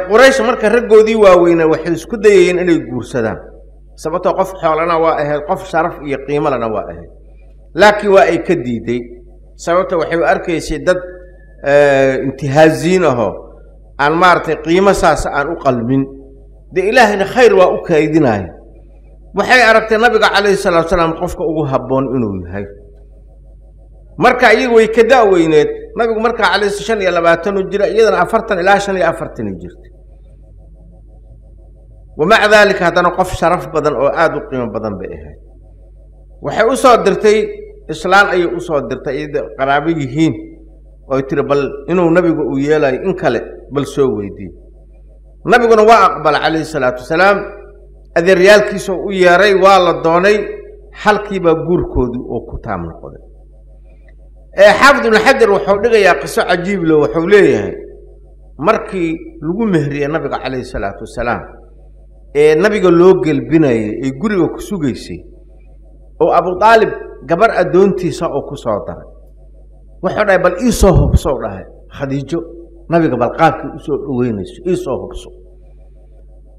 Speaker 1: Quraysh marka raggoodii waaweynaa waxay isku dayayeen inay guursadaan, sababtoo qof xoolana waa ahayd, qof sharaf iyo qiimalana waa ahayd, laakiin waa ay ka diiday. Sababta waxay u arkaysay dad intihaaziin ahoo aan maaragtay qiimo saas aan u qalmin. Dee Ilaahayna khayr waa u kaydinaya. Waxay aragtay nabiga calayhi salaatu salaam qofka ugu habboon inuu yahay. Marka iyagu way ka da'weyneed nabigu markaa calayhi 25 u jira, iyadana 40 ilaa 45 jirta. Wamaca daalika haddana qof sharaf badan oo aada u qiimo badan bay ahayd. Waxay u soo dirtay islaan ayay u soo dirtay iyada qaraabo yihiin, oy tiri bal inuu nabigu uu yeelayo in kale bal soo weydiiyo. Nabiguna waa aqbala calayhi salaatu wasalaam, adeeryaalkiisoo u yeeray, waa la doonay, halkiibaa guurkoodii oo ku taam noqday. Xaafid ibnu Xajar wuxuu dhigayaa qiso cajiib lo. Wuxuu leeyahay markii lagu mehriyey nabiga calayhi salaatu wasalaam ee nabiga loo gelbinayay ee guriga ku sugaysay, oo Abu Aalib gabar addoontiisa oo ku soo daray, wuxuu dhahay bal iisoo hubsow dhahay Khadiijo nabiga bal qaabkii usoo dhoweynayso iisoo hubso.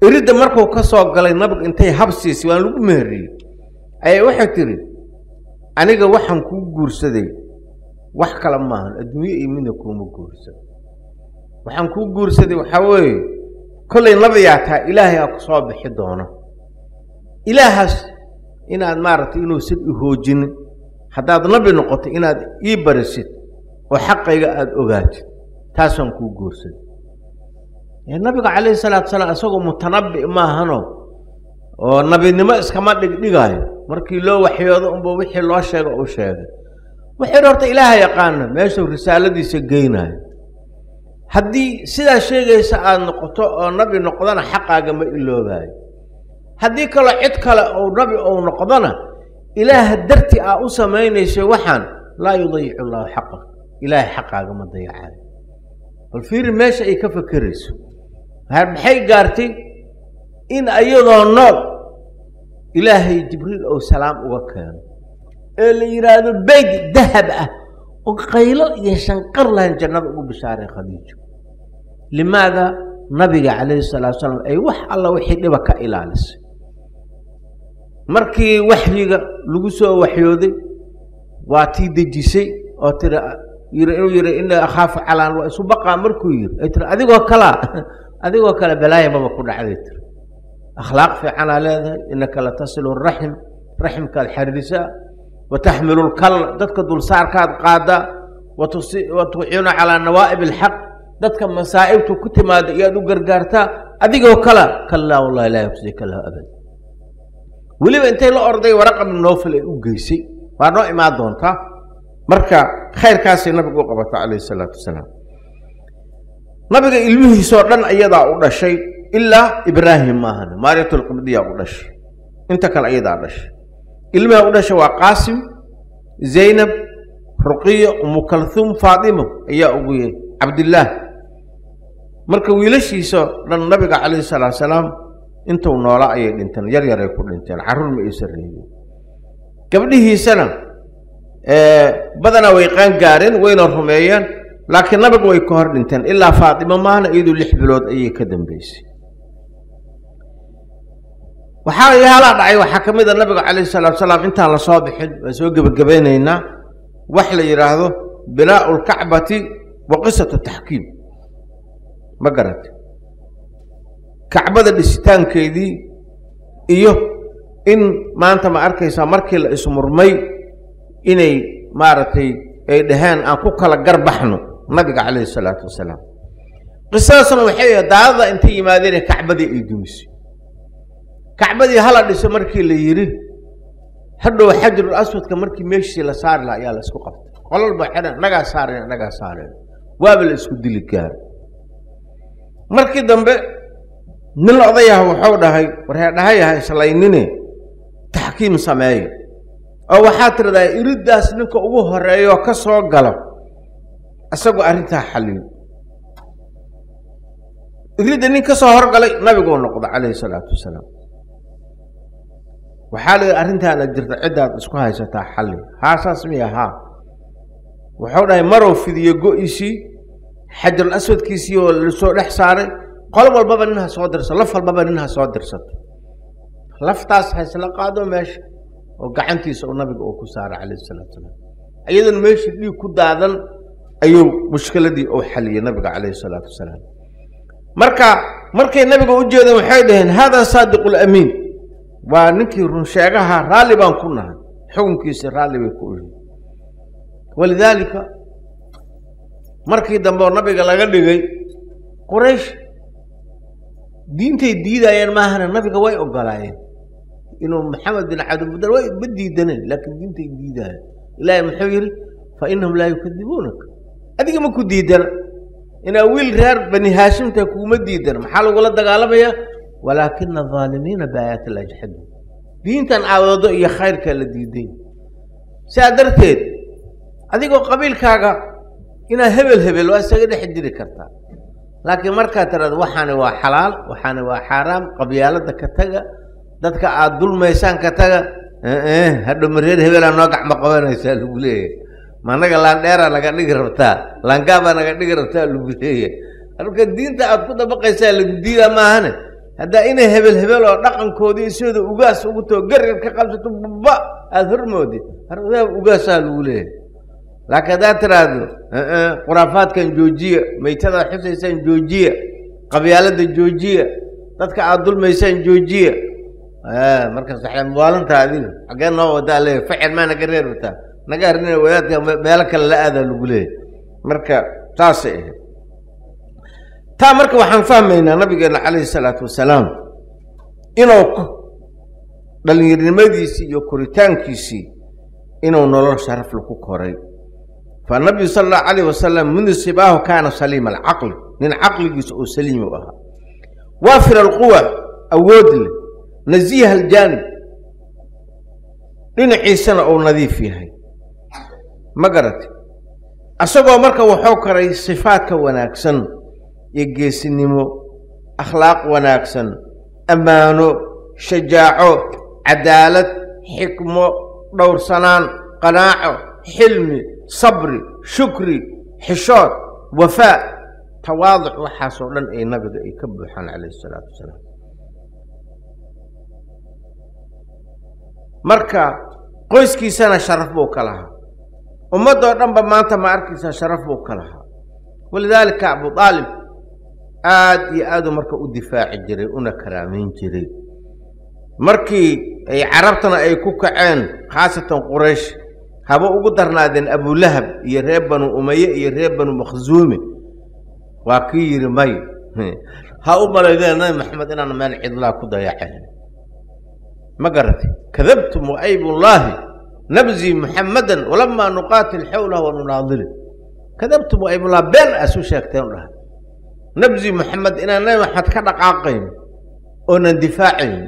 Speaker 1: Iridda markuu ka soo galay nabiga intay habsiisay waan lagu meheriyey, ayaa waxay tidhi aniga waxaan kuu guursaday wax kale maahan, adduunye iyo midna kuuma guursan, waxaan kuu guursaday waxaa weeye kollay nabiyaa tahay, ilaahay aa ku soo bixi doono, ilaahaas inaad maaragtay inuusan ihoojinin, haddaad nabi noqoto inaad ii barisid oo xaqayga aada ogaatid, taasaan kuu guursaday. Nabiga calayhi salaatu salaam isagoo mutanabbi maahano oo nabinimo iskama dhigdhigaayo, markii loo waxyoodo unba wixii loo sheego uu sheegay. Wuxuu horta ilaaha yaqaana meeshuu risaaladiisa geynayo, haddii sidaa sheegaysa aada noqoto oo nabi noqdana xaqaaga ma iloobayo, haddii kaloo cid kale ou nabi ou noqdona ilaaha darti aa u samaynayso waxaan laa yudayicu llaahu xaqak, ilaahay xaqaaga ma dayacayo. Bal fiiri meesha ay ka fakerayso, maxay gaartay in ayadoo nool ilaahay Jibriil ou salaam uga keeno ee la yidhaahdo beyt dahab ah oo qaylo iyo shanqar lahayn jannada ugu bishaaray Khadiijo. Limaada nabiga calayhi salaatu salaam ay wax alla wixii dhiba ka ilaalisay. Markii waxyiga lagu soo waxyooday waa tii dejisay oo tiri yiri inuu yidhi ina akhaafu calaan waa isu baqaa, markuu yidhi ay tiri adigoo kalaa adigoo kale balaaya maba ku dhacday, tiri akhlaaq fiicanaa leedahay, innaka la tasilu raxim, raximkaad xariirisaa, wa taxmilu lkalla, dadka dulsaarkaad qaadaa, wa tuciinu calaa nawaa'ib alxaq, dadka masaa'ibtu ku timaada iyaad u gargaartaa, adigoo kala kallaa wallahi laa yufsika lahu abad. Weliba intay la orday Waraqa bnu Nowfal ay u geysay, waa noo imaan doontaa. Marka khayrkaasay nabigu u qabata calayhi salaatu wasalaam. Nabiga ilmihiisoo dhan iyadaa u dhashay ilaa Ibraahim maahan, Maariyatulqibdiya u dhashay, inta kale iyadaa dhashay. Ilmaha u dhashay waa Qaasim, Zaynab, Ruqiya, Umu Kalhuum, Faatimo ayaa ugu yeey Cabdillaah. Marka wiilashiisa dhan nabiga calayhi salaatu salaam intuu noolaa ayay dhinteen, yar yaray ku dhinteen, carruur ma aysan reebin. Gabdhihiisana badanaa way qaan gaareen wayna rumeeyeen, laakiin nabigu way ka hor dhinteen ilaa Faatimo maahna, iyadu 6 bilood ayay ka dambeysay. Waxaa yaalaa dhacay waxaa ka mid a nabiga calayhi salaatu salaam intaan lasoo bixin waan soo gebagabaynaynaa wax la yidhaahdo binaa'u lkacbati wa qisatu taxkiim. Ma garatay kacbada dhisitaankeedii iyo in maanta ma arkaysaa markii la ismurmay inay maaragtay ay dhaheen aan ku kala garbaxno nabiga calayhi salaatu wasalaam. Qisadaasna waxay ahayd daadada intay yimaadeen kacbadii ay dumisay, kacbadii hala dhiso markii la yidhi, hadhow xajarul aswadka markii meeshii la saari lahaa ayaa la isku qabtay, qolal ba xidhan nagaa saareen nagaa saareen, waaba la isku dili gaaro. Markii dambe nin odayaha wuxuu dhahay warheedhahayaha islaynine taxkiim sameeyo, oo waxaa tidhahdaa iriddaas ninka ugu horeeyo ka soo galo isagoo arrintaa xalliyo. Iridda nin ka soo horgalay nabiguu noqdo calayhi salaatu wasalaam. Waxaa la yidhi arrintaana jirta ciddaad isku haysataa xalli, haa saas miya, haa. Wuxuu dhahay marow fidiyo go-isii xajarul aswadkiisii oo lasoo dhex saaray, qol walbaba nin ha soo dirsato, laf walbaba nin ha soo dirsato, laftaas ha isla qaado meesha oo gacantiisa uu nabiga uu ku saaray calayhi salaatu salaam. Iyadana meeshii dhiig ku daadan ayuu mushkiladii uu xaliyey nabiga calayhi salaatu wasalaam. Marka markay nabiga u jeedeen waxay dhaheen haadaa saadiqu lamiin, waa ninkii runsheegaha, raalli baan ku nahay xukunkiisa, raalli bay ku yihiin. Walidaalika markii dambe oo nabiga laga dhigay Quraysh Diintay diidayeen maahana, nabiga way ogolaayeen inuu Maxamed bin Cabdilmudalib way ma diidaneen, laakiin diintay diidaayeen. Ilaahay muxuu yidhi? Fa innahum laa yukadibuunaka, adiga ma ku diidana inaa wiil reer bani haashimta kuuma diidana, maxaa lagula dagaalamayaa? Walaakina aalimiina biaayaati llah yajxaduun. Diintan aawado iyo khayrkaa la diiday. Sidaa darteed adigoo qabiilkaaga inaad hebel hebel waa isaga dhex jiri kartaa, laakiin markaad tiraado waxaani waa xalaal, waxaani waa xaaraam, qabyaaladda ka taga, dadka aada dulmaysaan ka taga, hadhow reer hebelaa noo gacmo qabanaysaa lagu leeyahay, ma annaga laandheeraa naga dhigi rabtaa, laangaabaa naga dhigi rabtaa lagu leeyahay. Marka diinta aad ku dabaqaysaa lagu diidaa maahane, haddaa inay hebel hebel oo dhaqankoodii isooda ugaas ugu too garir ka qabsato ba aada hormoodid, hardaa ugaasaa lagu leeyahay. Laakiin haddaad tiraahdo khuraafaadkan joojiya, maytadaad xusaysaan joojiya, qabyaaladda joojiya, dadka aada dulmaysaan joojiya, markaas waxay muwaalantaa adiga xaggee noo wadaa leeyahay, ficil maa naga reer wataa naga arina wadaadka meelo kale la aadaa lagu leeyahay. Marka saasay ahayd taa. Marka waxaan fahmaynaa nabigeena calayhi salaatu wasalaam inuu dhallinyarnimadiisii iyo koritaankiisii inuu nolol sharaf laku koray. Fanabiyu sala allahu calayh wasalam mundu sibaahu kaana saliima alcaqli, nin caqligiisa oo saliim u ahaa, waafir alquwa, awood leh, nasiiha aljaanib, dhinaciisana uu nadiif yahay, ma garatay? Asagoo marka wuxuu karay sifaadka wanaagsan iyo geesinimo, akhlaaq wanaagsan, ammaano, shajaaco, cadaalad, xikmo, dhowrsanaan, qanaaco, xilmi, sabri, shukri, xishood, wafaa, tawaaduc, waxaasoo dhan ay nabiga ay ka buuxaan calayhi isalaatu wasalaam. Marka qoyskiisana sharaf buu ka lahaa, ummaddoo dhanba maanta ma arkaysaa sharaf buu ka lahaa. Walidaalika Abu Aalib aad iyo aaduu marka u difaaci jiray una karaamayn jiray. Markii ay carabtana ay ku kaceen, khaasatan Quraysh, haba ugu darnaadeen Abulahab iyo reer Banu Umaye iyo reer Banu Makhzuume, waa kii yidhi may ha u malaydeen Nabi Maxamed inaan meel cidlaa ku dayacayn, ma garatay? Kadabtum waaybullaahi nabzi muxammadan walamaa nuqaatil xawlahu wa nunaadili. Kadabtum waaybullahi, been asu sheegteen u dhahay, nabzi Muxamed inaan Nabi Maxamed ka dhaqaaqayn oonan difaacayn,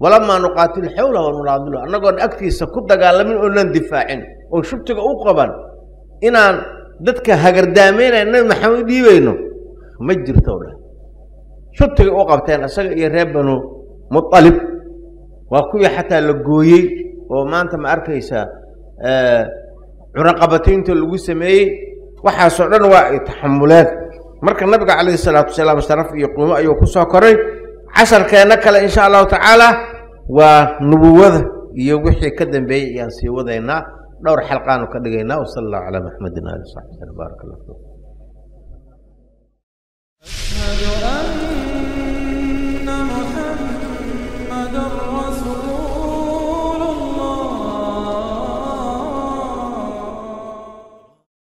Speaker 1: walamaa nuqaatil xawlahu wa nunaadilu, annagoon agtiisa ku dagaalamin oonan difaacin oon shubtiga u qaban inaan dadka hagardaamaynaya Nabi Maxamed u dhiibayno ma jirto dhahay. Shubtiga u qabteen isaga iyo reer Banu Mualib waa kuwii xataa la gooyey oo maanta ma arkaysaa cunaqabataynta lagu sameeyey, waxaasoo dhan waa ay taxamuleen. Marka nabiga calayhi salaatu wasalaam sharaf iyo qiimo ayuu ku soo koray. Casharkeenna kale insha allahu tacaala waa nubuwada iyo wixii ka dambeeyey ayaan sii wadaynaa, dhowr xalqaanu ka dhigaynaa. Wasala allahu calaa maxamedin ali saxbi slm. Baaraka allah fiikum.